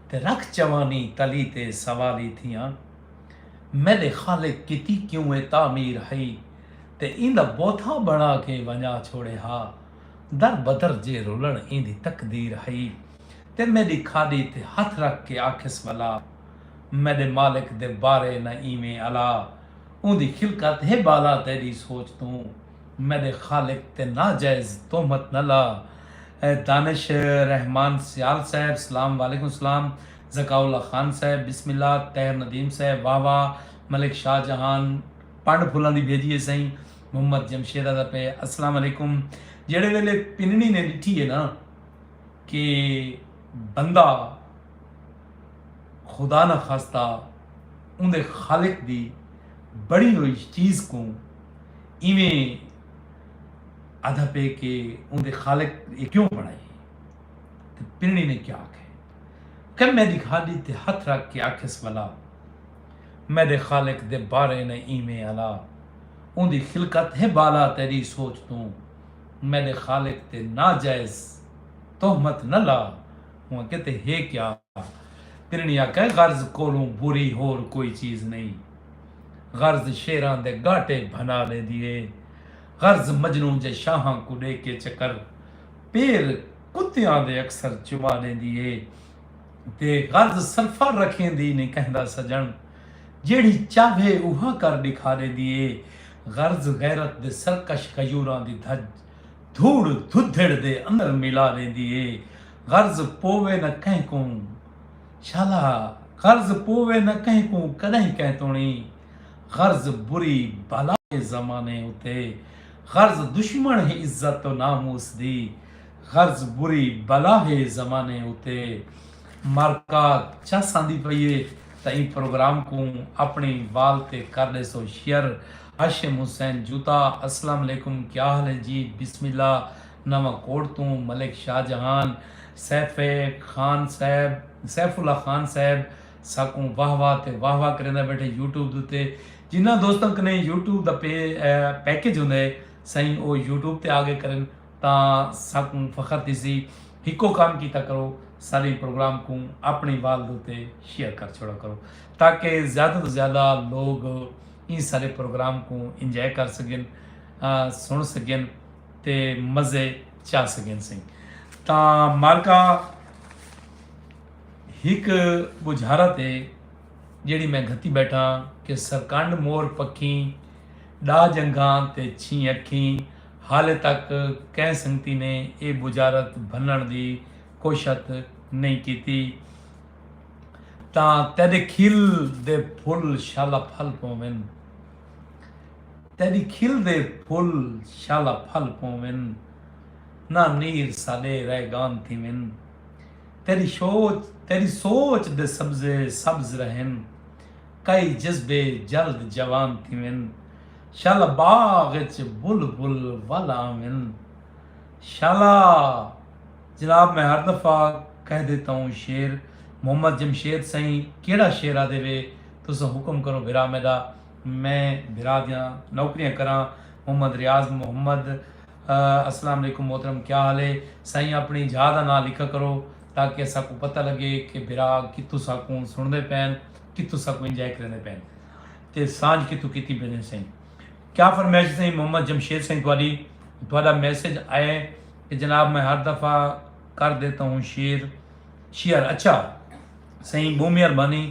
تے رکھ چوانی تلی تے سوالی تھیاں۔ میݙے خالق کیتی کیوں اے تعمیر ہئی تے ایندا بوتھا بݨا کے ونڄا چھوڑے ہا۔ در بدر جے رلݨ ایندی تقدیر ہئی۔ تے میݙی کھاݙی تے ہتھ رکھ کے آکھیس ولا، میݙے مالک دے بارے نہ ایویں الا، اوندی خلقت ہے بالا تیݙی سوچ توں، میݙے خالق تے ناجائز تہمت نہ لا۔ اے دانش رحمان سیال صاحب، سلام وعلیکم سلام۔ ذکاء اللہ خان صاحب، بسم اللہ۔ طاہر ندیم صاحب، واہ واہ۔ ملک شاہ جہان، پنڈ پھلاں دی بھیجی ہے سائیں۔ محمد جمشید آہدا پئے، السلام علیکم۔ جیڑھے ویلے پنڑی نے ݙٹھی ہے نا، کہ بندہ خدا نہ خواستہ اوندے خالق دی بݨی ہوئی چیز کوں ایویں آہدا پئے کہ اوندے خالق اے کیوں بݨائی؟ تے پنڑی نے کیا آکھے؟ کمے دی کھاݙی تے ہتھ رکھ کے آکھیس ولا، میݙے خالق دے بارے نہ ایویں الا، اوندی خلقت ہے بالا تیݙی سوچ توں، میݙے خالق تے ناجائز تہمت نہ لا۔ ہوں کیتے ہے کیا؟ پرنیا کہہ غرض کولوں بری ہور کوئی چیز نہیں۔ غرض شیراں دے گاٹے بھنا لیندی اے۔ غرض مجنوں جے شاہاں کوں ݙے کے چکر، پیر کتیاں دے اکثر چما ݙیندی اے۔ تے غرض سرفا رکھیندی نی کہندا سڄݨ، جیڑھی چاہوے اوہا کر ݙکھا ݙیندی اے۔ غرض غیرت دے سرکش غیوراں دی دھڄ دھوڑ دھدھڑ دے اندر ملا ݙیندی اے۔ غرض پووے نہ کہیں کوں شالا، غرض پووے نہ کہیں کوں کݙاہیں کہیں توݨی۔ غرض بری بلا اے زمانے اتے، غرض دشمن ہے عزت و ناموس دی۔ غرض بری بلا ہے زمانے اتے۔ مارکا چس آندی پئی اے تاں ایں پروگرام کوں اپݨی وال تے کر ݙیسو شیئر۔ ہاشم حسین جوتا، السلام علیکم، کیا حال ہے جی؟ بسم اللہ نواں کوٹ توں، ملک شاہ جہان، سیف خان صاحب، سیف اللہ خان صاحب ساکوں واہ واہ تے واہ واہ کریندا بیٹھے یوٹیوب دے اتے۔ جنہاں دوستاں کنے یوٹیوب دا پے پیکج ہوندا ہے سائیں، او یوٹیوب تے آ کے کرن تاں ساکوں فخر تھیسی۔ ہکو کام کیتا کرو، ساݙے پروگرام کوں اپݨی وال دے اتے شیئر کر چھوڑا کرو، تاکہ زیادہ توں زیادہ لوگ ایں سارے پروگرام کوں انجوائے کر سڳن، سݨ سڳن تے مزے چا سڳن سئیں۔ تاں مالکا، ہک ٻجھارت ہے جیڑھی میں گھتی بیٹھاں کہ سرکنڈ مور پکھیں، ݙاہ جنگھاں تے چھیں اکھیں، حالے تک کہیں سنگتی نے اے ٻجھارت بھنݨ دی کوشت نئیں کیتی۔ تاں تیݙے کھل دے پھل شالا پھل پوون، تیݙی کھل دے پھل شالا پھل پوون، نہ نیر ساݙے رہ گان تھیون۔ تیݙی سوچ تیݙی سوچ دے سبزے سبز رہن، کئی جذبے جلد جوان تھیون۔ شالا باغ اچ بل بل ول آون۔ شالا جناب، میں ہر دفعہ کہہ دیتا ہوں شعر۔ محمد جمشید سائیں کیڑا شعر آ دے وے؟ تساں حکم کرو بھرا میڈا، میں بھرا دیاں نوکریاں کراں۔ محمد ریاض محمد، السلام علیکم محترم، کیا حال ہے؟ سائیں اپنی جھا دا ناں لکھا کرو تاکہ اساکوں پتہ لگے کہ بھرا کتھوں ساکوں سنڑدے پین، کتھوں ساکوں انجوائے کریندے پین تے سانجھ کتھوں کیتی بیندے سائیں۔ کیا فرمائش سائیں؟ محمد جمشید سائیں تہاڈی تہاڈا میسج آئے کہ جناب میں ہر دفعہ کر دیتا ہوں شیئر شیئر۔ اچھا سائیں، بہوں مہربانی۔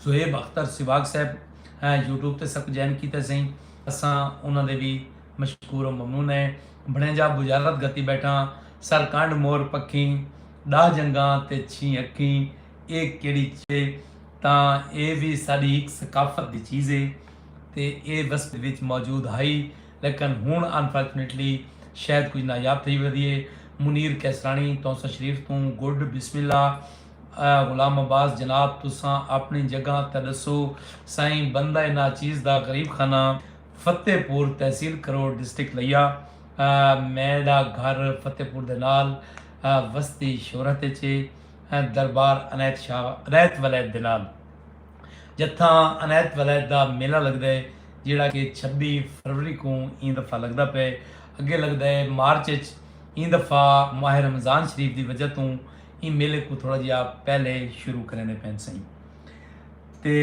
صہیب اختر سواگ صاحب ہیں یوٹیوب تے سک جوائن کیتا سائیں، اساں انہاں دے وی مشکور و ممنون ہیں۔ بھڑینجا بجارت گھتی بیٹھاں، سر کنڈ مور پکھیں، ݙاہ جنگاں تے چھیں اکھیں، اے کیڑھی چیز ہے؟ تاں اے وی ساݙی ہک ثقافت دی چیز ہے تے اے وسب وچ موجود ہئی، لیکن ہݨ انفارچونیٹلی شاید کجھ نایاب تھئی ودی ہے۔ منیر قیصرانی تونسہ شریف توں، گڈ، بسم اللہ۔ غلام عباس جناب، تساں اپݨی جگہ تے ݙسو۔ سائیں، بندہ ناچیز دا غریب خانہ، فتح پور، تحصیل کروڑ، ڈسٹرکٹ لیا۔ میݙا گھر فتح پور دے نال وستی شہرت اچ ہے، دربار عنایت شاہ عنایت ولید دے نال، جتھاں عنایت ولید دا میلہ لڳدا ہے، جیڑھا کہ چھبی فروری کوں ایں دفعہ لڳدا پئے۔ اڳے لڳدا ہے مارچ اچ، ایں دفعہ ماہ رمضان شریف دی وجہ توں ایں میلے کوں تھوڑا جیہا پہلے شروع کریندے پئن سئیں۔ تے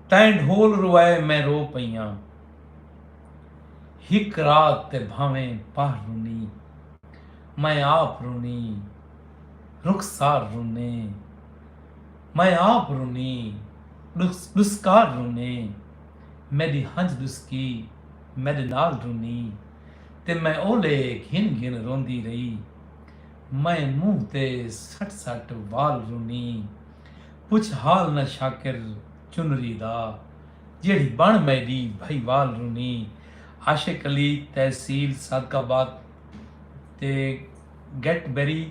تیں ڈھول روائے میں رو پئی آں، ہک رات تے بھانویں پہر رنی، میں آپ رنی، رخسار رنے، میں آپ رنی، ڈس ڈسکار رنے، میڈی ہنج ڈسکی میڈے نال رنی، تے میں اولے گھن گھن روندی رہی، میں منہ تے سٹ سٹ وال رنی، پچھ حال نہ شاکر چنری دا، جیڑھی بݨ میݙی بھئیوال رونی۔ عاشق علی، تحصیل صادق آباد تے گیٹ بیری،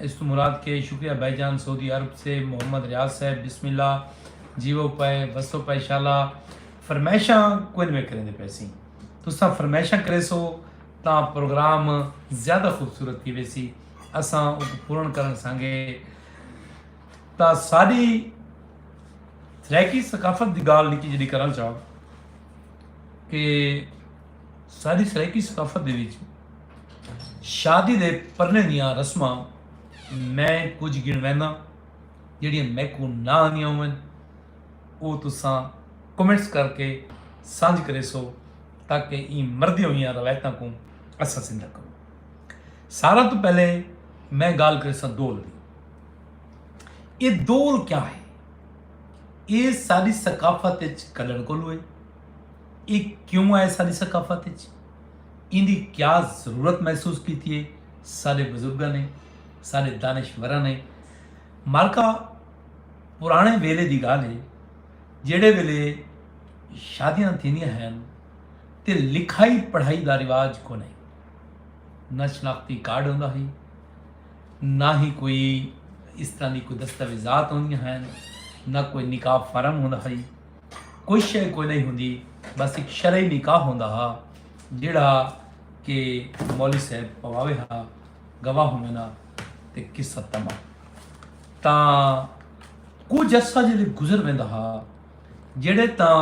اس توں مراد کے؟ شکریہ بھائی جان، سعودی عرب سے محمد ریاض صاحب، بسم اللہ، جیوو پئے وسو پئے شالا۔ فرمائشاں کوئی نویں کریندے پئے سیں، تساں فرمائشاں کریسو تاں پروگرام زیادہ خوبصورت تھی ویسی، اساں اوکوں پورن کرن سانگے۔ تاں ساݙی سرائیکی ثقافت دی ڳالھ نکی جیݙی کرݨ چاہو کہ ساݙی سرائیکی ثقافت دے وچ شادی دے پرنے دیاں رسماں میں کجھ ڳݨوینداں، جیڑھیاں میکوں نہ آندیاں ہوون، او تساں کمنٹس کر کے سانجھ کریسو۔ تاکہ ایں مردیاں ہوئیاں روایتاں کوں اساں زندہ کروں۔ ساراں توں پہلے میں ڳالھ کریساں دول دی۔ اے دول کیا ہے؟ اے ساݙی ثقافت اچ کݙݨ کولوں ہے؟ اے کیوں آئے ساݙی ثقافت اچ؟ ایندی کیا ضرورت محسوس کیتی ہے ساݙے بزرگاں نے، ساݙے دانشوراں نے؟ مارکا پراݨے ویلے دی ڳالھ ہے، جیڑھے ویلے شادیاں تھیندیاں ہن تے لکھائی پڑھائی دا رواج کونہی، نہ شناختی کارڈ ہوندا ہئی، نہ ہی کوئی اس طرح دی کوئی دستاویزات ہوندیاں ہن، نہ کوئی نکاح فارم ہوندا ہئی، کوئی شے کوئی نہیں ہوندی۔ بس ایک شرعی نکاح ہوندا ہا، جیڑھا کہ مولوی صاحب پواوے ہا، گواہ ہووے نا، تے قصہ تمام۔ تاں کجھ عرصہ جیلے گزر ویندا ہا، جیڑھے تاں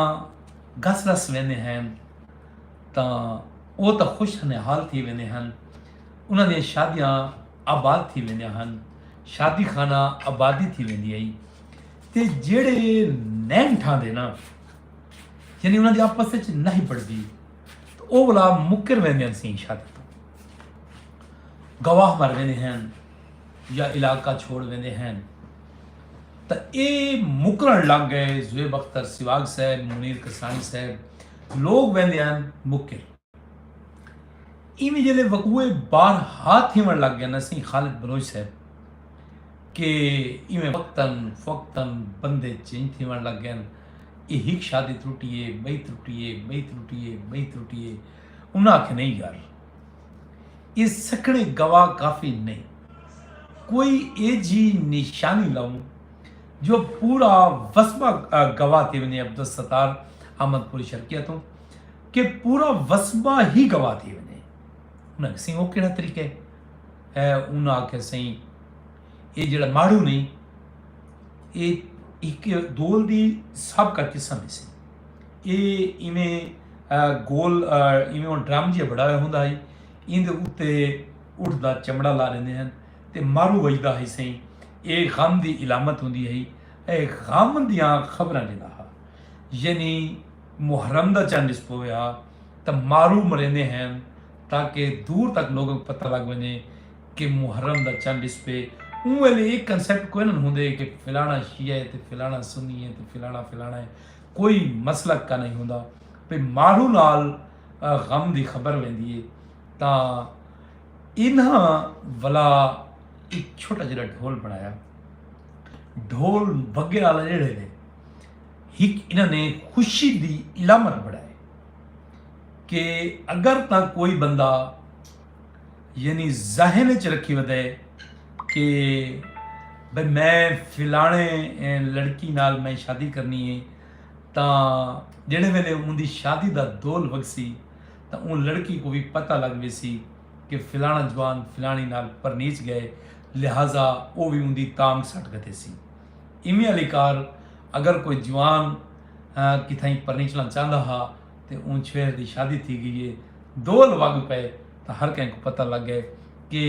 گس رس ویندے ہن، تاں او تاں خوش حال تھی ویندے ہن، انہاں دیاں شادیاں آباد تھی ویندیاں ہن، شادی خانہ آبادی تھی ویندی ہئی۔ تے جیڑھے نین ٹھاندے نا، یعنی انہاں دی آپس وچ نہیں پڑدی، تے او ولا مکر ویندے ہن سئیں شادی توں، گواہ مر ویندے ہن یا علاقہ چھوڑ ویندے ہن۔ تاں اے مکرݨ لڳ ڳئے۔ زویب اختر سواگ صاحب، منیر کسانی صاحب، لوگ ویندے ہن مکر۔ ایویں جیلے وقوع بارہا تھیوݨ لڳ ڳئے نا سئیں خالد بلوچ صاحب، کہ ایویں وقتاً فوقتاً بندے چینج تھیوݨ لڳ ڳئے۔ اے ہک شادی ترٹی ہے، ٻئی ترٹی ہے، ٻئی ترٹی ہے، ٻئی ترٹی ہے۔ انہاں آکھیا نہیں یار، اے سکھڑے گواہ کافی نہیں، کوئی ایجھی نشانی لاؤں جو پورا وسبہ گواہ تھی ونجے۔ عبدالستار احمد پوری شرقیہ توں کہ پورا وسبہ ہی گواہ تھی ونجے۔ انہاں آکھیا سئیں او کیڑھا طریقہ ہے؟ انہاں آکھیا سئیں اے جیڑھا ماڑو نہیں، اے ہک دول دی سابقہ قسم ہے سئیں۔ اے ایویں گول ایویں ڈرم جیہا بݨا ہویا ہوندا ہئی، ایندے اتے اٹھ دا چمڑا لا ݙیندے ہن تے مارو وڄدا ہئی سئیں۔ اے غم دی علامت ہوندی ہئی۔ اے غم دیاں خبراں ݙیندا ہا، یعنی محرم دا چن ݙس پووے ہا تاں مارو مریندے ہن تاکہ دور تک لوگاں کوں پتہ لڳ ونڄے کہ محرم دا چن ݙس پئے۔ اوں ویلے اے کنسیپٹ کوئناں ہوندے کہ فلاݨا شیعہ ہے تے فلاݨا سنی ہے تے فلاݨا فلاݨا ہے، کوئی مسلک کا نہیں ہوندا۔ بھئی مارو نال غم دی خبر ویندی ہے تاں انہاں ولا ایک چھوٹا جیہڑا ڈھول بݨایا۔ ڈھول وڳے آلا جیہڑے نے ہک انہاں نے خوشی دی علامت بݨائے کہ اگر تاں کوئی بندہ یعنی ذہن وچ رکھی ودے کہ بھئی میں فلاݨے لڑکی نال میں شادی کرنی ہے، تاں جیڑھے ویلے اوندی شادی دا دول وڳسی تاں اوں لڑکی کوں وی پتہ لڳ ویسی کہ فلاݨا جوان فلاݨی نال پرنیچ ڳئے، لہذا او وی اوندی تانگھ سٹ گھدیسی۔ ایویں آلی کار اگر کوئی جوان کتھائیں پرنیچݨا چاہندا ہا تے اوں چھوہر دی شادی تھی ڳئی ہے، دول وڳ پئے تاں ہر کہیں کوں پتہ لڳ ڳئے کہ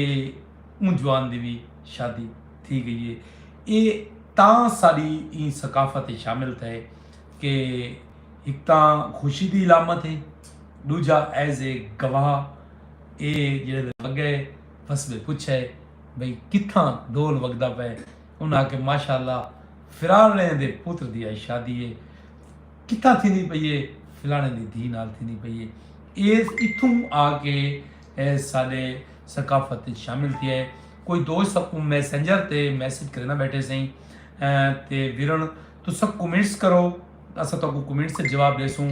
اوں جوان دی وی شادی تھی ڳئی ہے۔ اے تاں ساݙی ایں ثقافت اچ شامل تھئے کہ ہک تاں خوشی دی علامت ہے، ݙوجھا ایز اے گواہ اے جیڑھے ویلے وڳئے وسبے پچھئے بھئی کتھاں ڈھول وڳدا پئے۔ انہاں آکھیا ماشاء اللہ فلاݨے دے پتر دی اڄ شادی ہے، کتھاں تھیندی پئی ہے؟ فلاݨے دی دھی نال تھیندی پئی ہے۔ اے اتھوں آ کے ساݙے ثقافت اچ شامل تھیا ہے۔ کوئی دوست ساکوں میسنجر تے میسج کریندا ٻیٹھے سئیں تے ویرݨ تساں کمنٹس کرو، اساں تہاکوں کمنٹس تے جواب ݙیسوں۔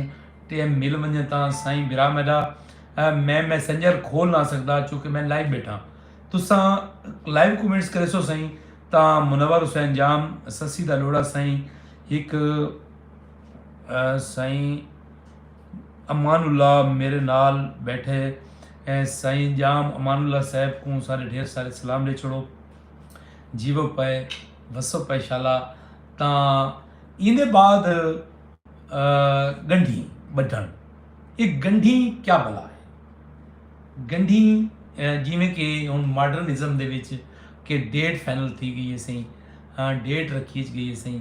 ٹائم مل ونڄے تاں سائیں بھرا میݙا میں میسنجر کھول نہ سڳدا چونکہ میں لائیو ٻیٹھاں۔ تساں لائیو کمنٹس کریسو سئیں تاں منور حسین جام سسی دا لوڑا سئیں ہک سائیں امان اللہ میرے نال بیٹھے ہیں۔ سائیں جام امان اللہ صاحب کوں سارے ڈھیر سارے سلام ڈے چھوڑو۔ جیو پے وسو پے شالا۔ تاں ایندے بعد گنڈھی بڈھن، یہ گنڈھی کیا بلا ہے؟ گنڈھی جیویں کہ ہن ماڈرنزم دے وچ کہ ڈیٹ فائنل تھی گئی ہے سائیں، ڈیٹ رکھی گئی ہے سائیں،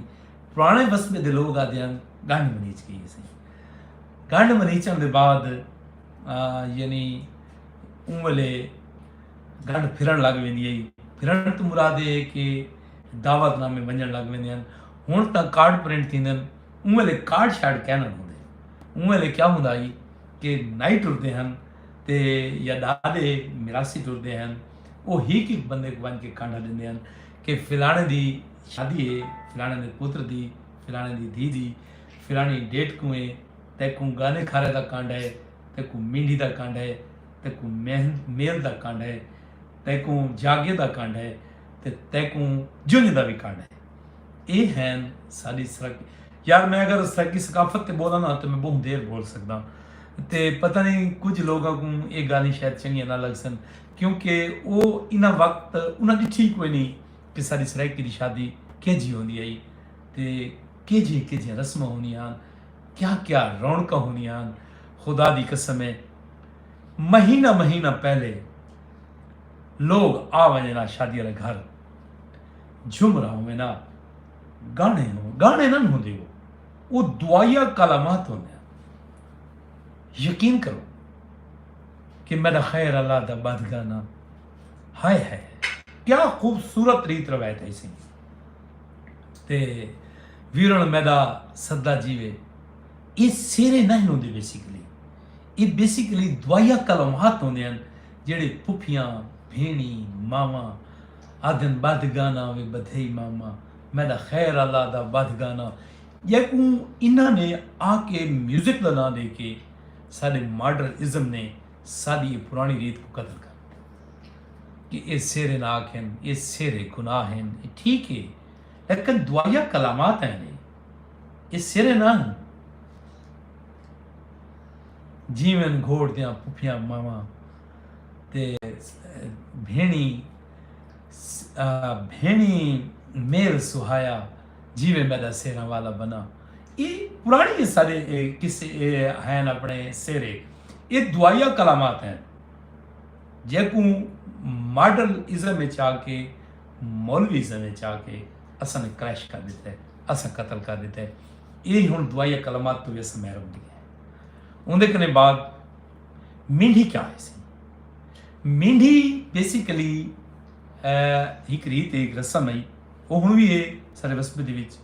پرانے وسبے دے لوگ آدھے ہیں گنڈھ منیچ گئی ہے سائیں۔ گنڈھ منیچن دے بعد یعنی اوں ویلے گنڈھ پھرن لگ ویندی ہئی۔ پھرن توں مراد اے کہ دعوت نامے ونجن لگ ویندے ہن۔ ہن تاں کارڈ پرنٹ تھیندن، اوں ویلے کارڈ شارڈ کینن ہوندے۔ اوں ویلے کیا ہوندا ہئی کہ نائی ٹردے ہن تے یا ڈاڈے میراثی ٹردے ہن، او ہک ہک بندے کوں ونج کے کانڈھا ڈیندے ہن کہ فلانے دی شادی اے، فلانے دے پتر دی، فلانے دی دھی دی، فلانی ڈیٹ کوں اے، تیکوں گانے کھارے دا کانڈھا اے، تیکوں مینڈھی دا کانڈھا اے، تیکوں میل دا کانڈھا اے، تیکوں جاگے دا کانڈھا اے، تے تیکوں جنج دا وی کانڈھا اے۔ اے ہین ساڈی سرائیکی۔ یار میں اگر سرائیکی ثقافت تے بولاں نا تے میں بہوں دیر بول سکداں، تے پتہ نئیں کجھ لوگاں کوں اے گالھیں شاید چنگیاں نہ لگسن، کیونکہ او انہاں وقت انہاں ڈٹھی کوئی نئیں کہ ساڈی سرائیکی دی شادی کیجھی ہوندی ہئی تے کیجھیاں کیجھیاں رسماں ہوندیاں ہن، کیا کیا رونقاں ہوندیاں ہن۔ خدا دی قسم اے، مہینہ مہینہ پہلے لوگ آ ونجن ہا شادی آلے گھر، جھمرا ہووے نا، گانے ہو گانے نہ ہوندے ہو، او دعائیا کلمات ہوندے ہن۔ یقین کرو کہ میڈا خیر اللہ دا بدھ گانا۔ ہائے ہائے، کیا خوبصورت ریت روایت ہئی سی۔ تے ویرن میڈا سدا جیوے۔ اے سیرے نہ ہوندے بیسیکلی، اے بیسیکلی دعائیا کلمات ہوندے ہن، جیڑھے پھپھیاں، بھینڑیں، ماواں آدھن بدھ گانا وے بدھئی ماما، میڈا خیر اللہ دا بدھ گانا۔ جیکوں انہاں نے آ کے میوزک دا ناں ڈے کے ساڈے ماڈرن ازم نے ساڈی اے پرانی ریت کوں قتل کر ڈتا کہ اے سیرے نہ آکھن، اے سیرے گناہ ہن۔ اے ٹھیک اے، لیکن دعائیا کلمات ہن، اے سیرے نہ ہن۔ جیون گھوڑ دیاں پھپھیاں ماواں تے بھینڑیں، بھینڑیں میل سہایا، جیوے میڈا سیراں والا بنا۔ اے پرانی سارے قصے ہین اپنے سیرے۔ اے دعائیا کلمات ہن، جیکوں ماڈرن ازم وچ آ کے، مولوی ازم وچ آ کے اساں نے کریش کر ڈتا ہے، اساں قتل کر ڈتا ہے۔ اے ہن دعائیا کلمات توں وی اساں محروم تھی گئے۔ اوندے کنے بعد مینڈھی کیا ہے سی؟ مینڈھی بیسیکلی ہک ریت ہے، ہک رسم ہے، او ہن وی ہے سارے وسبے دے وچ۔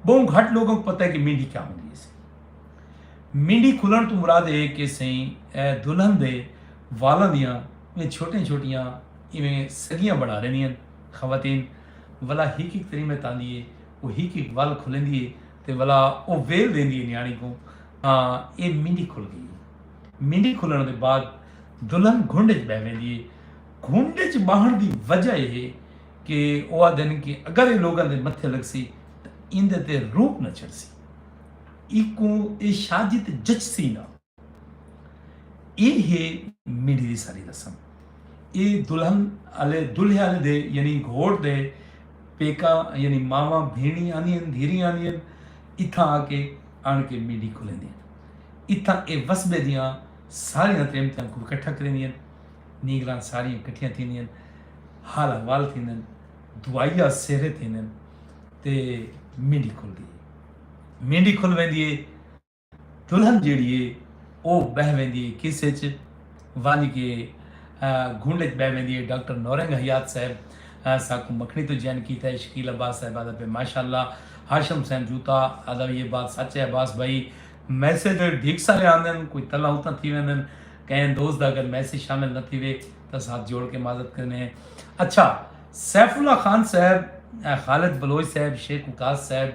بہوں گھٹ لوگوں کو پتہ ہے کہ مینڈھی کیا ہوندی ہے سی۔ مینڈھی کھلن تو مراد ہے کہ سائیں دلہن دے والاں دیاں ایویں چھوٹیاں چھوٹیاں ایویں سگیاں بنا رہندیاں ہن خواتین، ولا ہک ہک تریمت آندی ہے، او ہک ہک ول کھلیندی ہے تے ولا او ویل دیندی ہے نیاڑی کوں، ہاں اے مینڈھی کھل گئی ہے۔ مینڈھی کھلن دے بعد دلہن گھنڈ اچ بہہ ویندی ہے۔ گھنڈ اچ باہن دی وجہ اے ہے کہ او آدھن کہ اگر اے لوگاں دے متھے لگسی تاں ایندے تے روپ نہ چڑھسی، ایکوں اے شادی تے جچسی نہ۔ اے ہے مینڈھی دی ساری رسم۔ اے دلہن آلے، دلہے آلے دے یعنی گھوٹ دے پیکاں یعنی ماواں بھینڑیں آندیاں ہن، دھیریں آندیاں ہن، اتھاں آ کے آن کے مینڈھی کھلیندیاں ہن۔ اتھاں اے وسبے دیاں ساریاں تریمتیاں کوں اکٹھا کریندیاں ہن، نینگراں ساریاں اکٹھیاں تھیندیاں ہن، حال احوال تھیندن، دعائیا سہرے تھیندن تے مینڈھی کھلدی ہے۔ مینڈھی کھل ویندی ہے۔ دلہن جیڑھی ہے او بہہ ویندی ہے کس اچ ونج کے گھنڈ اچ بہہ ویندی ہے۔ ڈاکٹر نورنگ حیات صاحب ساکوں مکھنی تو جوائن کیتا ہے، شکیل عباس صاحب آدھا پہ ماشاءاللہ، ہاشم حسین جوتا آدھا یہ بات سچ ہے عباس بھائی، میسج ڈھیک سارے آندن، کوئی تلا اتنا تھی ویندن، کہیں دوست دا اگر میسج شامل نہ تھی وے تو ساتھ جوڑ کے معذرت کرنے ہیں۔ اچھا، سیف اللہ خان صاحب، خالد بلوچ صاحب، شیخ وقاص صاحب،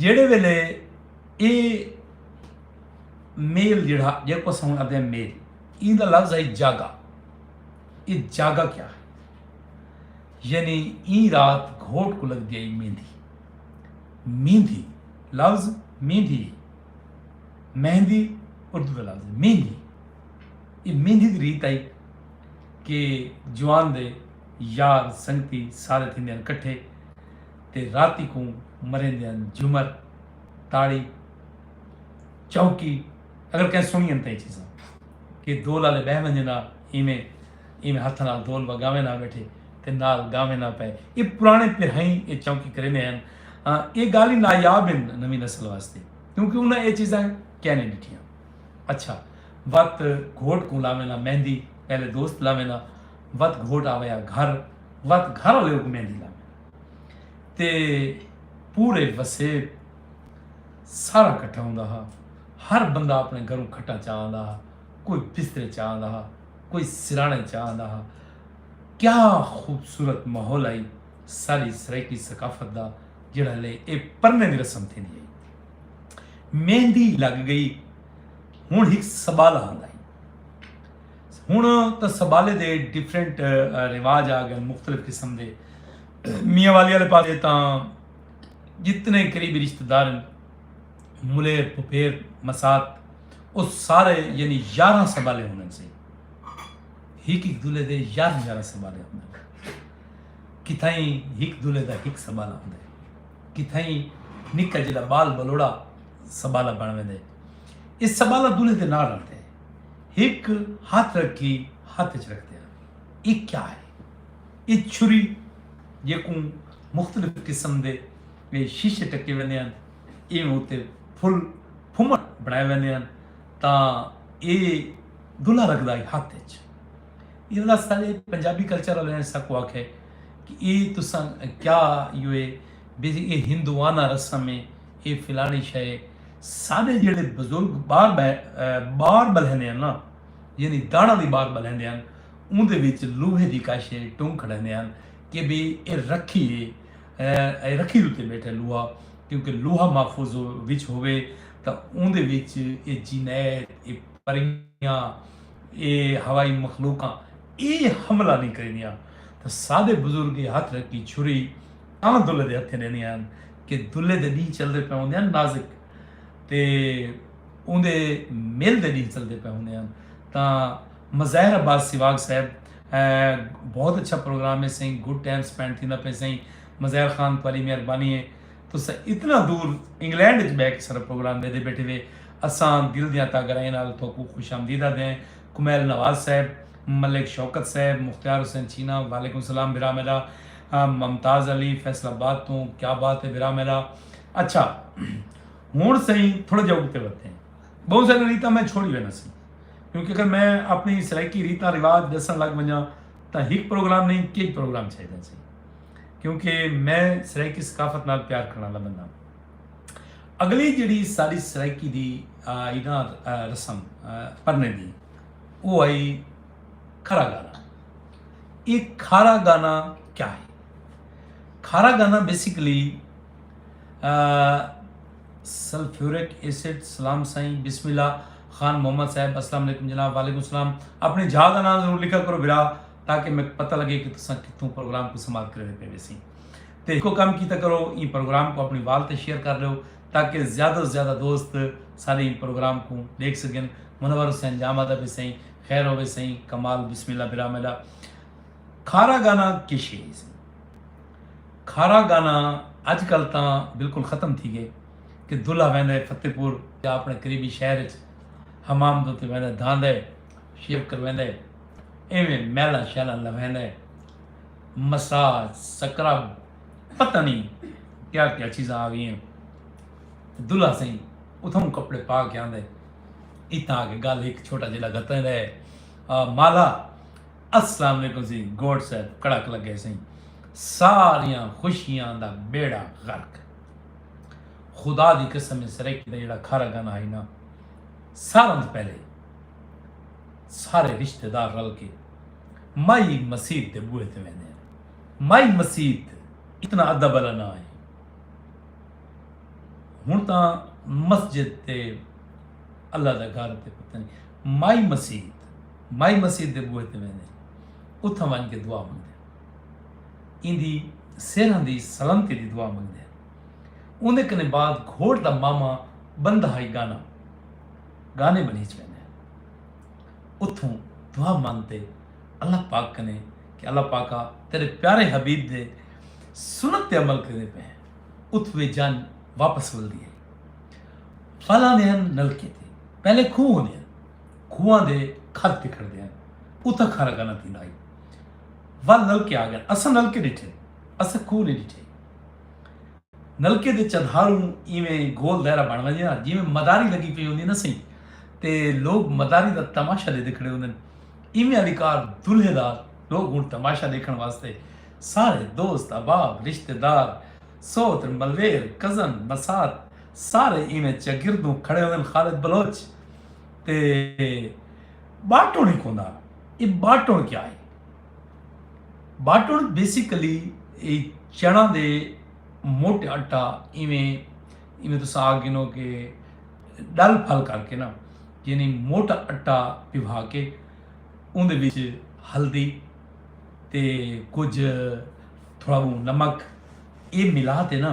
جیڑھے ویلے اے میل جیڑھا جیکوں اساں ہن آدھے میل، ایندا لفظ ہے جاگا۔ اے جاگا کیا ہے؟ یعنی ایں رات گھوٹ کو لگ دیا مہندی۔ مہندی لفظ مہندی، مہندی اردو کا لفظ ہے مہندی۔ اے مہندی دی ریت آئی کہ جوان دے یار سنگتی سارے تھیندے ہن کٹھے تے راتی کوں مریندے ہن جھمر، تاڑی، چوکی۔ اگر کہیں سنی ہن تاں اے چیزاں کہ دول آلے بہہ ونجن آ ایویں ایویں ہتھاں نال دول وگاویں نہ بیٹھے تے نال گاویں نہ پئے۔ اے پرانے پرہائیں اے چوکی کریندے ہن۔ ہاں، اے گالھیں نایاب ہن نویں نسل واسطے، کیونکہ انہاں اے چیزاں کینی ڈٹھیاں۔ اچھا، وت گھوٹ کوں لاوینا مہندی، پہلے دوست لاوینا، وت گھوٹ آویا گھر، وت گھر والے کوں مہندی لاوینا۔ تے پورے وسیب سارا کٹھا ہوندا ہا۔ ہر بندہ اپنے گھروں کھٹا چا آندا ہا، کوئی بسترے چا آندا ہا، کوئی سرانے چا آندا ہا۔ کیا خوبصورت ماحول آئی ساری سرائیکی ثقافت دا، جڑا لے اے پرنے دی رسم تھیندی آئی۔ مہندی لگ گئی، ہن ہک سبالہ آندا ہی۔ ہن تاں سبالے دے ڈفرنٹ رواج آ گئے، مختلف قسم دے۔ میاں والی والے پاسے تاں جتنے قریبی رشتہ دار ہن، ملیر، پھپھیر، مسات، او سارے یعنی یارہاں سبالے ہوندے سی۔ ہک ہک دلہے دے یارہاں یارہاں سبالے ہوندے۔ کتھائیں ہک دلہے دا ہک سبالہ ہوندے، کتھائیں نکا جیڑا بال بلوڑا سبالہ بن ویندے۔ اے سبالہ دلہے دے نال رہندے، ہک ہتھ رکھی ہتھ اچ رکھدے ہن۔ اے کیا ہے؟ اے چھری جیکوں مختلف قسم دے اے شیشے ٹکے ویندے ہن، ایویں اتے پھل پھمٹ بنائے ویندے ہن، تاں اے دلہا رکھدا ہے ہتھ اچ۔ اے اللہ سارے پنجابی کلچر والے نے ساکوں آکھے کہ اے تساں کیا، ایہو اے بے اے ہندوانہ رسم ہے، اے فلانی شے ہے۔ ساڈے جڑے بزرگ باہر بہ باہر بلہندے ہن نا، یعنی داڑاں دی باہر بلہندے ہن، اوندے وچ لوہے دی کاشے ٹنگ کھڑیندے ہن کہ بھئی اے رکھی ہے، اے رکھی دے اتے بیٹھے لوہا، کیونکہ لوہا محفوظ وچ ہووے تاں اوندے وچ اے جنات، اے پریاں، اے ہوائی مخلوقاں اے حملہ نہیں کریندیاں۔ تاں سادے بزرگ اے ہتھ رکھی چھری تاں دلہے دے ہتھیں ڈیندیاں ہن کہ دلہے دے ڈینہہ چلدے پئے ہوندے ہن نازک، تے اوندے مل دے ڈینہہ چلدے پئے ہوندے ہن۔ تاں مظاہر عباس سواگ صاحب، بہت اچھا پروگرام ہے سائیں، گڈ ٹائم سپینڈ تھیندا پئے سائیں۔ مظاہر خان تہاڈی مہربانی ہے، تساں اتنا دور انگلینڈ اچ بہ کے سارا پروگرام ڈیندے بیٹھے وے۔ اساں دل دیاں تہہ گہرائیاں نال تہاکوں خوش آمدید آدھے ہیں۔ کمیل نواز صاحب، ملک شوکت صاحب، مختیار حسین چھینا، وعلیکم السلام بھرا میڈا۔ ممتاز علی فیصل آباد توں، کیا بات ہے بھرا میڈا۔ اچھا، ہن سائیں تھوڑا جہا اگتے ودے ہیں۔ بہوں ساریاں ریتاں میں چھوڑی وینا سی، کیونکہ اگر میں اپنی سرائیکی ریتاں رواج ڈسن لگ ونجاں تاں ہک پروگرام نہیں، کئی پروگرام چاہیدے سی، کیونکہ میں سرائیکی ثقافت نال پیار کرن والا بندہ ہاں۔ اگلی جڑی ساری سرائیکی دی آئی نا رسم پرنے دی، او آئی کھارا گانا۔ یہ کھارا گانا کیا ہے؟ کھارا گانا بیسیکلی سلفیورک ایسڈ۔ سلام سائیں، بسم اللہ۔ خان محمد صاحب، السلام علیکم جناب۔ وعلیکم السلام۔ اپنے جھا دا نام ضرور لکھا کرو بھرا، تاکہ میں پتہ لگے کہ تساں کتھوں پروگرام کو سماعت کرے پے ویسی۔ تے ہکو کم کیتا کرو، ایں پروگرام کو اپنی وال تے شیئر کر لیو، تاکہ زیادہ سے زیادہ دوست سارے ایں پروگرام کو دیکھ سکن۔ منور حسین جام آدھا پے سائیں، خیر ہوے سائیں، کمال، بسم اللہ بھرا میڈا۔ کھارا گانا کش ہے سائیں؟ کھارا گانا اج کل تاں بالکل ختم تھی گئے کہ دلہا ویندا ہے فتح پور یا اپنے قریبی شہر اچ حمام دے اتے ویندا ہے، دھاندا ہے، شیو کرویندا ہے، ایویں میلاں شیلاں لویندا ہے، مساج، سکرب، پتہ نہیں کیا کیا چیزاں آ گئی ہیں۔ دلہا سائیں اتھوں کپڑے پا کے آندا ہے، اتھاں آ کے گل ہک چھوٹا جیڑا گھتیندا ہے، آ، مالا، السلام علیکم سائیں، گوڈ صاحب، کڑک لگے سائیں، ساریاں خوشیاں دا بیڑا غرق۔ خدا دی قسم ہے، سرائیکی دا جیڑا کھارا گانا ہئی نا، ساراں توں پہلے سارے رشتہ دار رل کے مائی مسیت دے بوہے تے ویندے ہن۔ مائی مسیت اتنا ادب والا ناں ہے۔ ہن تاں مسجد تے اللہ دا گھر تے پتہ نہیں، مائی مسیت، مائی مسیت دے بوہے تے ویندے ہن، اتھاں ونج کے دعا منگدے ہن۔ ایندی سیراں دی سلامتی دی دعا منگدے ہن۔ اوندے کنے بعد گھوٹ دا ماما بندہ ہئی گانا، گانے بنیچ ویندے ہن۔ اتھوں دعا منگ تے اللہ پاک کنے کہ اللہ پاکا، تیرے پیارے حبیب دے سنت تے عمل کریندے پئے ہیں، اتھوں اے جان واپس ولدی ہے۔ ول آندے ہن نلکے تے، پہلے کھوہ ہوندے ہن، کھواں دے کھد تے کھڑدے ہن، اتھاں کھارا گانا تھیندا ہئی۔ ول نلکے آ گئے، اساں نلکے ڈٹھے، اساں کھوہ نہیں ڈٹھے۔ نلکے دے چدھاروں ایویں گول دائرہ بن ونجے نا، جیویں مداری لگی پئی ہوندی نا سئیں، تے لوگ مداری دا تماشا ݙیہدے کھڑے ہوندن۔ ایویں آلی کار دلہے دا لوگ ہݨ تماشا ݙیکھݨ واسطے سارے دوست احباب، رشتہ دار، سوت ملویر، کزن مسات، سارے ایویں چاگردوں کھڑے ہوندن۔ خالد بلوچ تے ٻاٹݨ ہک ہوندا۔ اے ٻاٹݨ کیا ہے؟ ٻاٹݨ بیسیکلی اے چݨاں دے موٹے آٹا ایویں ایویں تساں آکھ گھنو کہ ݙل پھل کر کے نا، یعنی موٹا اٹا پوا کے اوندے وچ ہلدی تے کجھ تھوڑا بہت نمک اے ملا تے نا،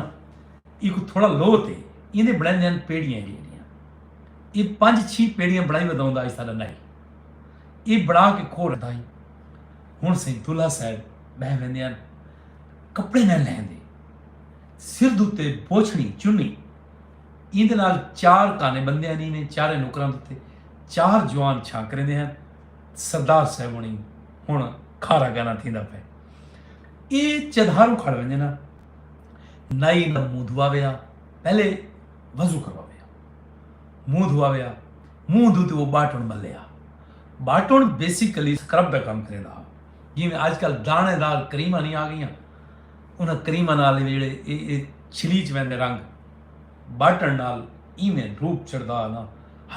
ایکوں تھوڑا لو تے ایندے بݨیندے ہن پیڑیاں جیڑھیاں۔ اے پنج چھی پیڑیاں بݨائی ودا ہوندا ہئی ساݙا نائی۔ اے بݨا کے کھوہ رکھدا ہئی۔ ہݨ سئیں دلہا صاحب ٻہہ ویندے ہن، کپڑے نہ لہندے، سر دے اتے بوچھݨی چنی، ایندے نال چار کانے بندے ہن، ایویں چاریں نکراں دے اتے چار جوان چھاں کریندے ہن۔ سردار صاحب ہوݨی ہݨ کھارا گانا تھیندا پئے۔ اے چدھاروں کھڑ ویندے نا، نائی دا منہ دھواوے ہا، پہلے وضو کرواوے ہا، منہ دھواوے ہا، منہ دھو تے او ٻاٹݨ ملے ہا۔ ٻاٹݨ بیسیکلی سکرب دا کم کریندا ہا۔ جیویں اڄ کل داݨے دار کریماں نہیں آ ڳئیاں، انہاں کریماں نال وی جیڑھے اے اے چھلیچ ویندے رنگ، ٻاٹݨ نال ایویں روپ چڑھدا ہا نا۔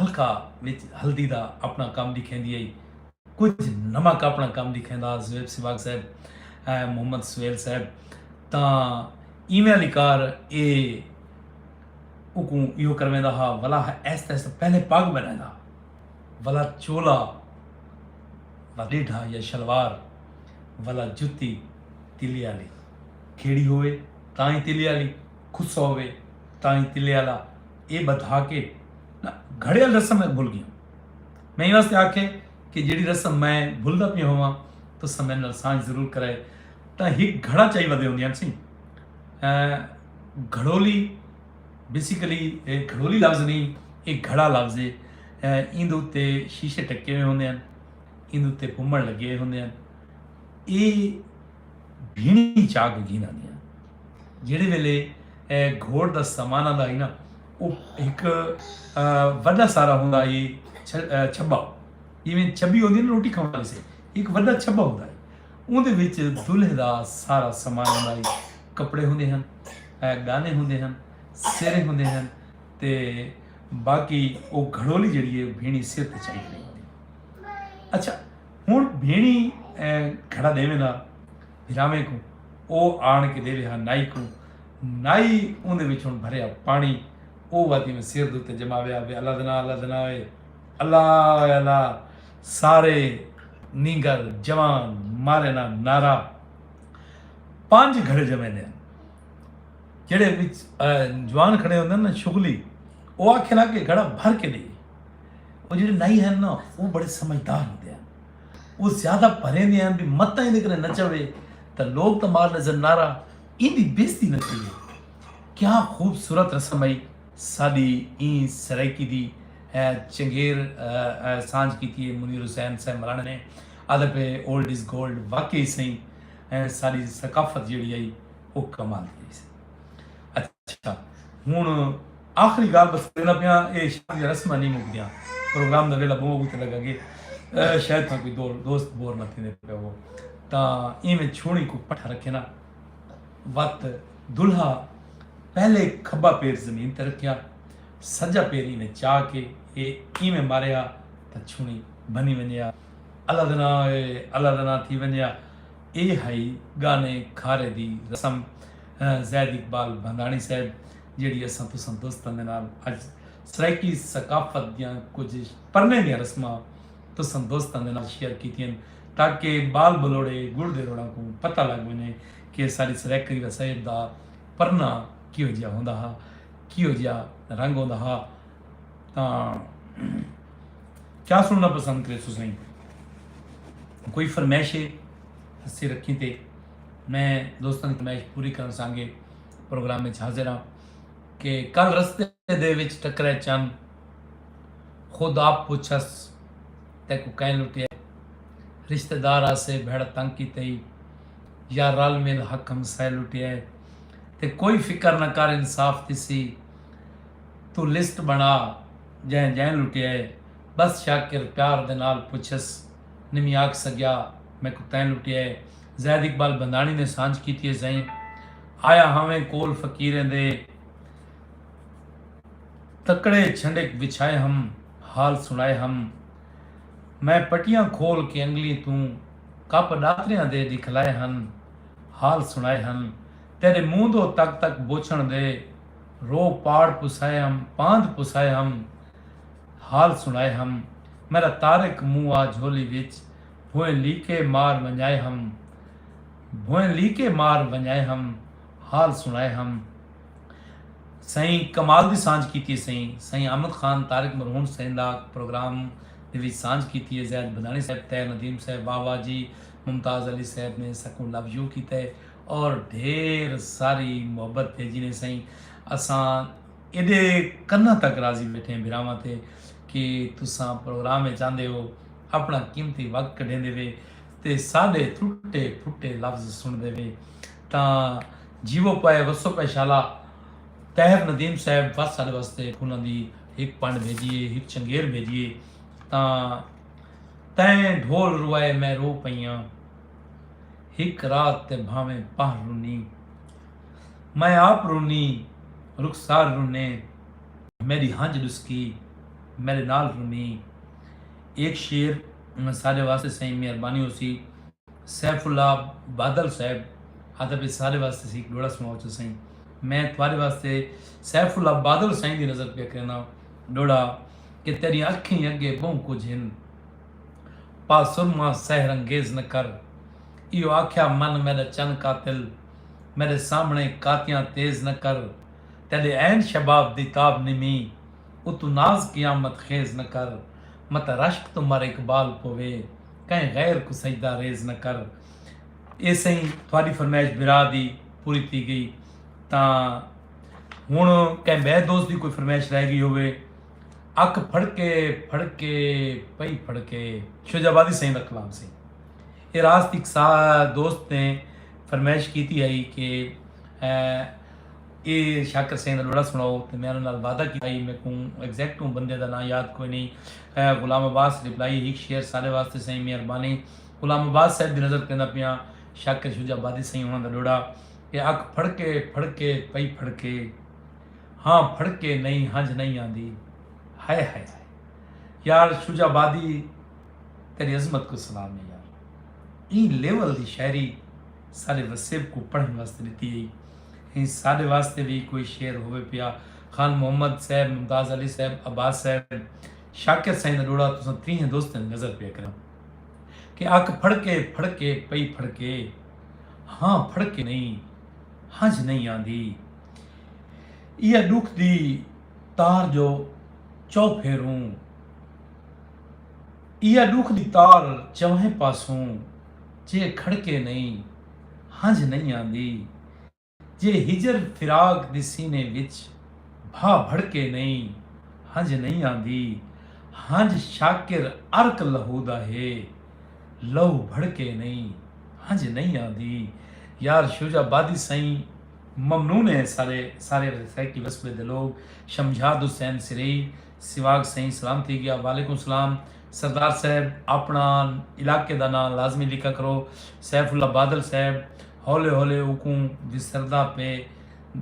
ہلکا وچ ہلدی دا اپݨا کم ݙکھیندی ہئی، کجھ نمک اپݨا کم ݙکھیندا ہا زویب سواگ صاحب، اے محمد سہیل صاحب۔ تاں ایویں آلی کار اے اوکوں ایہو کرویندا ہا، ولا آہستہ آہستہ پہلے پڳ ٻݙیندا ہا، ولا چولا، ولا ݙیڈھا یا شلوار، ولا جتی تلے آلی، کھیڑی ہووے تاں ہی تلے آلی، کھسا ہووے تاں ہی تلے آلا۔ اے ٻدھا کے نہ، گھڑے آلی رسم میں بھل ڳیاں۔ میں ایں واسطے آکھے کہ جیڑھی رسم میں بھلدا پیا ہوواں، تساں میݙے نال سانجھ ضرور کرائے۔ تاں ہک گھڑا چائی ودے ہوندیاں سی۔ اے گھڑولی، بیسیکلی اے گھڑولی لفظ نہیں، اے گھڑا لفظ ہے۔ اے ایندے اتے شیشے ٹکے ہوئے ہوندے ہن، ایندے اتے پمڑ لگے ہوئے ہوندے ہن۔ اے بھیݨی چا کے گھن آندیاں۔ جیڑھے ویلے اے گھوڑ دا سامان آندا ہئی نا، او ہک، آ، وݙا سارا ہوندا ہئی چھ-، آ، چھٻا۔ جیویں چھٻی ہوندی ہے نا روٹی کھاوݨ والی سے، ہک وݙا چھٻا ہوندا ہئی۔ اوندے وچ دلہے دا سارا سامان ہوندا ہئی۔ کپڑے ہوندے ہن، اے گانے ہوندے ہن، سہرے ہوندے ہن، تے باقی او گھڑولی جیڑھی ہے بھیݨی سر تے چائی کھڑی ہوندی۔ اچھا، ہݨ بھیݨی، اے، گھڑا ݙیوے نا بھراویں کوں، او آن کے ݙیوے ہا نائی کوں۔ نائی اوندے وچ ہݨ بھریا پاݨی، او وادی میں سر دے اتے جماویا وے، اللہ دے ناں، اللہ دے ناں اے، اللہ اے اللہ۔ سارے نینگر جوان مارے نا نعرہ۔ پنج گھڑے جمیندے ہن۔ جیڑھے وچ، اے، جوان کھڑے ہوندے ہن نا شغلی، او آکھے نا کہ گھڑا بھر کے ݙے۔ او جیڑھے نائی ہن نا، او بڑے سمجھدار ہوندے ہن۔ او زیادہ بھریندے ہن، بھی متاں ایندے کنے نہ چوے، تاں لوگ تاں مار نظر نعرہ، ایندی بےعزتی نہ تھیوے۔ کیا خوبصورت رسم ہئی ساݙی ایں سرائیکی دی۔ اے چنگیر، اے، اے سانجھ کیتی ہے منیر حسین صاحب مراݨے نے۔ آہدے پئے اولڈ از گولڈ، واقعی سئیں، اے ساݙی ثقافت جیڑھی ہئی، او کمال دی ہئی سی۔ اچھا، ہݨ آخری ڳالھ بس کریندا پیاں، اے شادی دیاں رسماں نہیں مکدیاں، پروگرام دا ویلا ٻہوں اڳوں تے لڳا ڳئے۔ اے، شاید تاں کوئی دور، دوست بور نہ تھیندے پئے ہو، تاں ایویں چھوڑی کوں پٹھا رکھے نا، وت دلہا پہلے کھٻا پیر زمین تے رکھیا، سڄا پیر ایویں چا کے اے ایویں ماریا تاں چھوڑی بھنی ونڄیا۔ اللہ دے ناں اے، اللہ دے ناں تھی ونڄیا۔ اے ہئی ڳانے کھارے دی رسم۔ اے، زید اقبال بھنداݨی صاحب، جیڑھی اساں تساں دوستاں دے نال اڄ سرائیکی ثقافت دیاں کجھ پرنے دیاں رسماں تساں دوستاں دے نال شیئر کیتیاں، تاکہ ٻال ٻلوڑے ڳڑ دے روڑاں کوں پتہ لڳ ونڄے کہ ساݙی سرائیکی وسائل دا پرنا کیہو جیہا ہوندا ہا، کیہو جیہا رنگ ہوندا ہا۔ تاں کیا سݨݨا پسند کریسو سئیں؟ کوئی فرمائش ہے؟ اسیں رکھیں تے میں دوستاں دی فرمائش پوری کرݨ سانگے پروگرام وچ حاضر ہاں کہ کل رستے دے وچ ٹکرے چن، خود آپ پچھس تیکوں کئیں لٹیا ہے؟ رشتہ دار آسے بھیڑ تنگ کیتے ہی، یا رل مل حق ہمسائے لٹیا ہے؟ تے کوئی فکر نہ کر انصاف تھیسی، توں لسٹ بݨا جئیں جئیں لٹیا ہے، بس شاکر پیار دے نال پچھس، نمی آکھ سگیا میکوں تیں لٹیا ہے۔ زید اقبال بنداݨی نے سانجھ کیتی ہے سئیں۔ آیا ہاویں کول فقیریں دے، تکڑے چھنڈک وچھائے ہم، حال سݨائے ہم۔ میں پٹیاں کھول کے انگلیں توں، کپ ݙاتریاں دے ݙکھلائے ہن، حال سݨائے ہن۔ تیݙے منہ دو تک تک بوچھݨ دے، رو پاڑ پسائے ہم، پاند پسائے ہم، حال سݨائے ہم۔ میݙا طارق منہ آ جھولی وچ، بھوئیں لیکے مار ونڄائے ہم، بھوئیں لیکے مار ونڄائے ہم، حال سݨائے ہم۔ سئیں کمال دی سانجھ کیتی ہے سئیں۔ سئیں احمد خان طارق مرہون سئیں دا پروگرام دے وچ سانجھ کیتی ہے۔ زید بدھاݨی صاحب، طاہر ندیم صاحب، واہ واہ جی، ممتاز علی صاحب نے سکوں لو یو کیتا ہے اور ڈھیر ساری محبت بھیجی نے سئیں۔ اساں ایݙے کناں تک راضی بیٹھے ہیں بھراواں تے کہ تساں پروگرام وچ آندے ہو، اپݨا قیمتی وقت کڈھیندے وے تے ساݙے ترٹے پھٹے لفظ سݨدے وے۔ تاں جیوو پئے، وسو پئے شالا۔ طاہر ندیم صاحب وس ساݙے واسطے انہاں دی ہک پنڈ بھیجی ہے، ہک چنگیل بھیجی ہے۔ تاں تیں ڈھول روائے میں رو پئیاں، ہک رات تے بھاویں پاہ رنی، میں آپ رنی، رخسار رنے، میݙی ہنج ݙسکی میݙے نال رنی۔ ایک شعر ساݙے واسطے سئیں مہربانی ہوسی۔ سیف اللہ بادل صاحب آدھا پئے ساݙے واسطے سئیں ہک ݙوہڑا سݨاؤ چا سئیں۔ میں تہاݙے واسطے سیف اللہ بادل سئیں دی نظر پیا کرینداں، ݙوہڑا کہ تیݙیاں اکھیں اڳے ٻہوں کجھ ہن، پا سرما سحر انگیز نہ کر، ایہو آکھیا من میݙا چن قاتل، میݙے سامݨے کاتیاں تیز نہ کر، تیݙے عین شباب دی تاب نمی، اتوں ناز قیامت خیز نہ کر، متاں رشک توں مر اقبال پووے، کہیں غیر کوں سجدہ ریز نہ کر۔ اے سئیں تہاݙی فرمائش بھرا دی پوری تھی ڳئی۔ تاں ہݨ کہیں ٻئے دوست دی کوئی فرمائش رہ ڳئی ہووے، اکھ پھڑکے پھڑکے پئی پھڑکے، شجاع آبادی سئیں دا کلام سئیں۔ اے راست ہک سا دوست نے فرمائش کیتی ہئی کہ اے شاکر سئیں دا ݙوہڑا سݨاؤ، تے میں انہاں نال وعدہ کیتا ہئی، میکوں ایگزیکٹ اوں بندے دا ناں یاد کوئی نئیں۔ غلام عباس رپلائی، ہک شعر ساݙے واسطے سئیں مہربانی۔ غلام عباس صاحب دی نظر کریندا پیاں، شاکر شجاع آبادی سئیں انہاں دا ݙوہڑا کہ اکھ پھڑکے پھڑکے پئی پھڑکے، ہاں پھڑکے نئیں ہنج نئیں آندی۔ ہائے ہائے ہائے۔ یار شجاع آبادی، تیݙی عظمت کوں سلام ہے یار۔ ایں لیول دی شاعری ساݙے وسیب کوں پڑھݨ واسطے ݙتی ہئی۔ ایں ساݙے واسطے وی کوئی شعر ہووے پیا۔ خان محمد صاحب، ممتاز علی صاحب، عباس صاحب، شاکر سئیں دا ݙوہڑا تساں تریہیں دوستاں دی نظر پیا کرینداں کہ اکھ پھڑکے پھڑکے پئی پھڑکے، ہاں پھڑکے نئیں ہنج نئیں آندی۔ ایہا ݙکھ دی تار جو چوپھیروں، ایہا ݙکھ دی تار چوہیں پاسوں، جے کھڑکے نئیں ہنج نئیں آندی۔ جے ہجر فراق دی سینے وچ بھا بھڑکے نئیں ہنج نئیں آندی۔ ہنج شاکر عرق لہو دا ہے، لہو بھڑکے نئیں ہنج نئیں آندی۔ یار شجاع آبادی سئیں ممنون ہے سارے سارے سرائیکی وسبے دے لوگ۔ شمشاد حسین سرئی، سواگ سئیں سلام تھی ڳیا۔ وعلیکم السلام سردار صاحب، اپݨا علاقے دا ناں لازمی لکھا کرو۔ سیف اللہ بادل صاحب ہولے ہولے اوکوں وسردا پئے،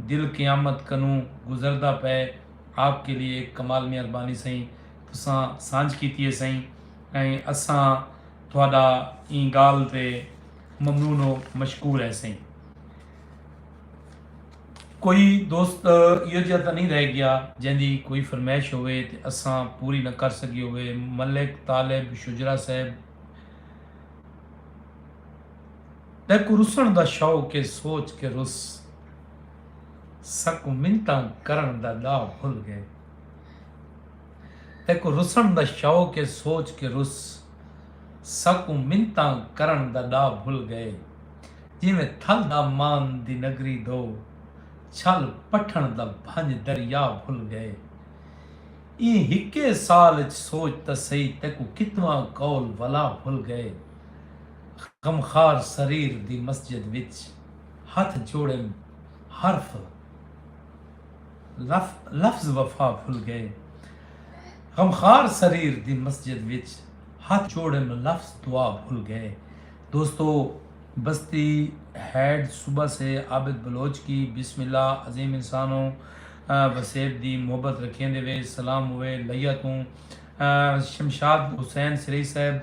دل قیامت کنوں گزردا پئے۔ آپ کے لیے ایک کمال مہربانی سئیں، تساں سانجھ کیتی ہے سئیں، ائیں اساں تہاݙا ایں ڳالھ تے ممنون و مشکور ہیں سئیں۔ کوئی دوست ایہو جیہا تاں نہیں رہ ڳیا جیندی کوئی فرمائش ہووے تے اساں پوری نہ کر سڳی ہووے؟ ملک طالب شجرا صاحب، تیکوں رسݨ دا شوق ہے سوچ کے رس، ساکوں منتاں کرݨ دا ݙا بھل ڳئے۔ تیکوں رسݨ دا شوق ہے سوچ کے رس، ساکوں منتاں کرݨ دا ݙا بھل ڳئے۔ جیویں تھل دا مان دی نگری دو، چھل پٹھݨ دا بھنڄ دریا بھل ڳئے۔ ایں ہکے سال اچ سوچ تاں سہی، تیکوں کتواں قول ولا بھل ڳئے۔ غمخوار سریر دی مسجد وچ ہتھ جوڑیم، حرف لف-، لفظ وفا بھل ڳئے۔ غمخوار سریر دی مسجد وچ ہتھ جوڑن لفظ دعا بھل گئے۔ دوستو، بستی ہیڈ صبح سے عابد بلوچ کی بسم اللہ عظیم انسانوں، وسیب دی محبت رکھیندے وے سلام ہوئے لیا توں۔ شمشاد حسین سرئی صاحب،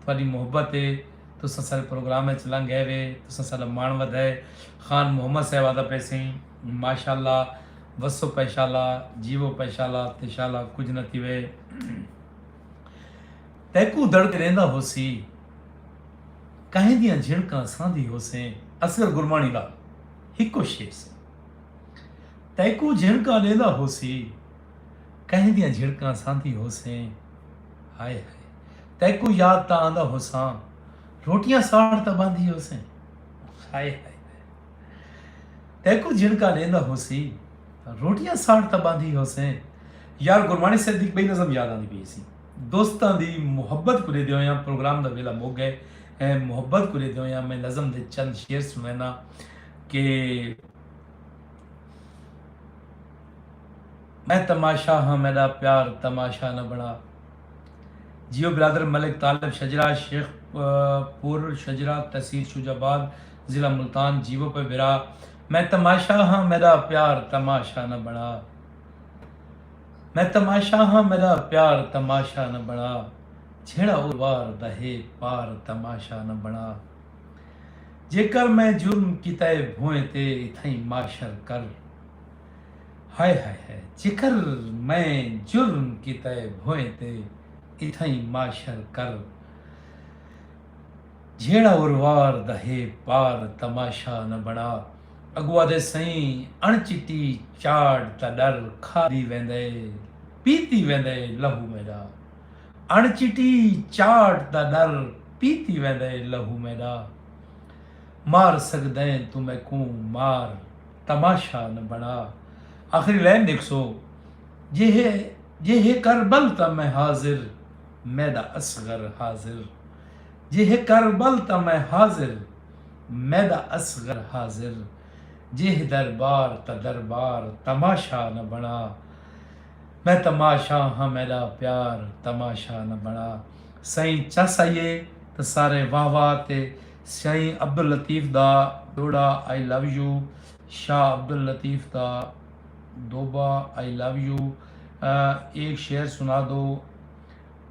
تہاݙی محبت ہے، تساں سارے پروگرام اچ لنگھ گئے وے، تساں ساݙا ماݨ ودھائے۔ خان محمد صاحب آہدا پئے سئیں، ماشاءاللہ، وسو پئے شالا، جیوو پئے شالا، تے شالا کجھ نہ تھیوے۔ تیکوں دڑ تے ریندا ہوسی، کہیں دیاں جھنکاں ساندھی ہوسیں۔ اصغر گرماݨی دا ہکو شعر سئیں۔ تیکوں جھنکاں ݙیندا ہوسی، کہیں دیاں جھڑکاں ساندھی ہوسیں۔ ہائے ہائے، تیکوں یاد تاں آندا ہوساں، روٹیاں ساڑ تاں باندھی ہوسیں۔ ہائے ہائے ہائے، تیکوں جھڑکاں ݙیندا ہوسی، روٹیاں ساڑ تاں باندھی ہوسیں۔ یار گرمانی صاحب دی ٻئی نظم یاد آندی پئی سی۔ دوستاں دی محبت کوں ݙیہدے ہویاں، پروگرام دا ویلا مک ڳئے، اے محبت کوں ݙیہدے ہویاں میں نظم دے چند شعر سݨینداں کہ میں تماشا ہاں، میݙا پیار تماشا نہ بݨا۔ جیو برادر ملک طالب شجرہ، شیخ، آ، پور شجرہ، تحصیل شجاع آباد، ضلع ملتان، جیو پئے بھرا۔ میں تماشا ہاں، میݙا پیار تماشا نہ بݨا۔ میں تماشا ہاں، میݙا پیار تماشا نہ بݨا۔ جھیڑا او وار دا ہے پار تماشا نہ بݨا۔ جیکر میں جرم کیتا ہے بھوئیں تے، اتھائیں محشر کر۔ ہائے ہائے ہائے، جیکر میں جرم کیتا ہے بھوئیں تے، اتھائیں محشر کر۔ جھیڑا اروار دا ہے پار تماشا نہ بݨا۔ اڳوں آہدے سئیں، اݨ چٹی چاڑ تاں ݙر، کھادی ویندے، پیتی ویندے لہو میݙا۔ اݨ چٹی چاٹ دا ݙر، پیتی ویندے لہو میݙا۔ مار سڳدیں توں میکوں مار، تماشا نہ بݨا۔ آخری لائن ݙیکھسو، جے ہے، جے ہے کربل تاں میں حاضر، میݙا اصغر حاضر۔ جے ہے کربل تاں میں حاضر، میݙا اصغر حاضر۔ جے ہے دربار تاں دربار، تماشا نہ بݨا۔ میں تماشا ہاں، میݙا پیار تماشا نہ بݨا۔ سئیں چس آئیے تاں سارے واہ واہ تے۔ سئیں عبداللطیف دا ݙوہڑا، آئی لو یو۔ شاہ عبداللطیف دا دوبا، آئی لو یو۔ ایک شعر سنا دو۔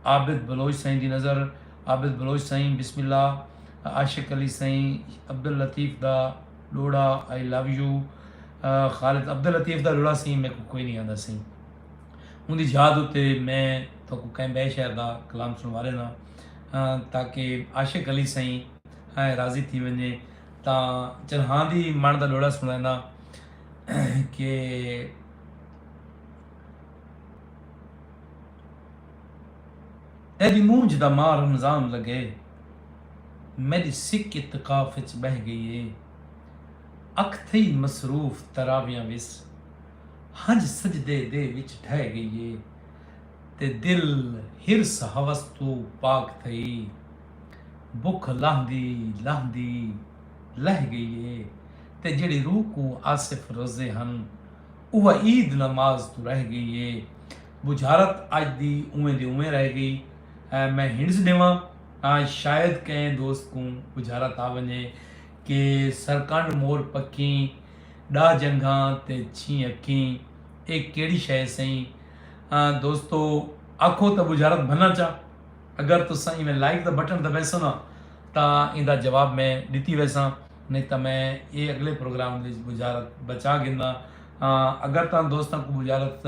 عابد بلوچ سئیں دی نظر۔ عابد بلوچ سئیں، بسم اللہ۔ عاشق علی سئیں، عبداللطیف دا ݙوہڑا، آئی لو یو۔ خالد عبداللطیف دا ݙوہڑا سئیں میکوں کوئی نہیں آندا سئیں۔ اوندی یاد اتے میں تہاکوں کہیں ٻئے شعر دا کلام سݨوا ݙینداں، آ، تاکہ عاشق علی سئیں، آ، راضی تھی ونڄے۔ تاں چرہاں دی مݨ دا ݙوہڑا سݨینداں کہ تیݙی مونجھ دا ماہ رمضان لڳے، میݙی سک اعتکاف اچ ٻہہ ڳئی اے۔ اکھ تھئی مصروف تراویاں وس، ہنج سجدے دے وچ ڈھہہ ڳئی اے۔ تے دل حرص ہوس توں پاک تھئی، بکھ لہندی لہندی لہہ ڳئی اے۔ تے جیڑھی روح کوں آصف روزے ہن، اوہ عید نماز توں رہ ڳئی اے۔ بجھارت اڄ دی اونویں دی اونویں رہ ڳئی۔ اے میں ہنٹس ݙیواں، آ، شاید کہیں دوست کوں بجھارت آ ونڄے کہ سرکنڈ مور پکھیں، ݙاہ جنگھاں تے چھیں اکھیں، اے کیڑھی شئے سئیں؟ آ، دوستو، آکھو تاں بجھارت بھناں چا۔ اگر تساں ایویں لائک دا بٹن دبیسو نا تاں ایندا جواب میں ݙتی ویساں، نہیں تاں میں اے اڳلے پروگرام دے وچ بجھارت بچا گھنداں۔ آ، اگر تاں دوستاں کوں بجھارت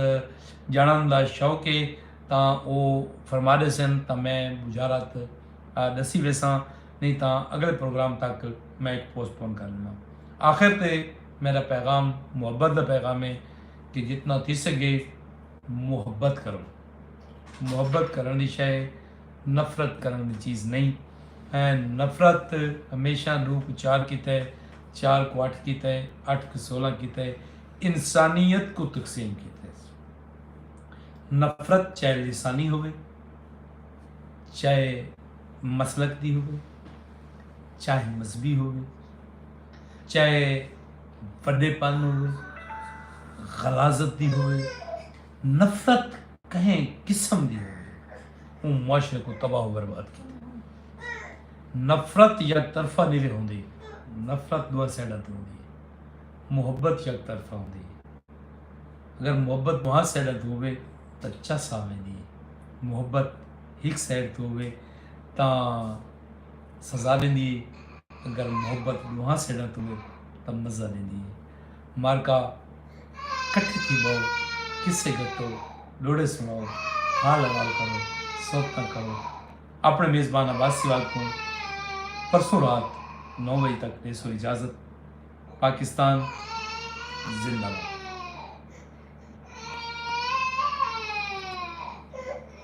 ڄاݨݨ دا شوق ہے تاں او فرما ݙیسن تاں میں بجھارت، آ، ݙسی ویساں، نہیں تاں اڳلے پروگرام تک میں ایک پوسٹ پون کر ݙینداں۔ آخر تے میݙا پیغام محبت دا پیغام ہے کہ جتنا تھی سڳے محبت کرو۔ محبت کرݨ دی شئے، نفرت کرݨ دی چیز نئیں۔ ایں نفرت ہمیشہ ݙو کوں چار کیتے، چار کوں اٹھ کیتے، اٹھ کوں سولہ کیتے، انسانیت کوں تقسیم کیتے۔ نفرت چاہے لسانی ہووے، چاہے مسلک دی ہووے، چاہے مذہبی ہووے، چاہے وݙے پن ہووے، غلاظت دی ہووے، نفرت کہیں قسم دی ہووے، اوں معاشرے کوں تباہ و برباد کیتے۔ نفرت یک طرفہ نی وے ہوندی، نفرت ݙوہاں سائیڈاں توں ہوندی ہے، محبت یک طرفہ ہوندی ہے۔ اگر محبت ݙوہاں سائیڈاں توں ہووے تاں چس آ ویندی ہے، محبت ہک سائیڈ توں ہووے تاں سزا ݙیندی ہے، اگر محبت ݙوہاں سائیڈاں توں ہووے تاں مزہ ݙیندی ہے۔ مارکا کٹھے تھی ٻہو، قصے گھتو، ݙوہڑے سݨاؤ، حال احوال کرو، صحبتاں کرو۔ اپݨے میزبان عباس سیوال کوں پرسوں رات نو وڄے تک ݙیسو اجازت۔ پاکستان زندہ باد۔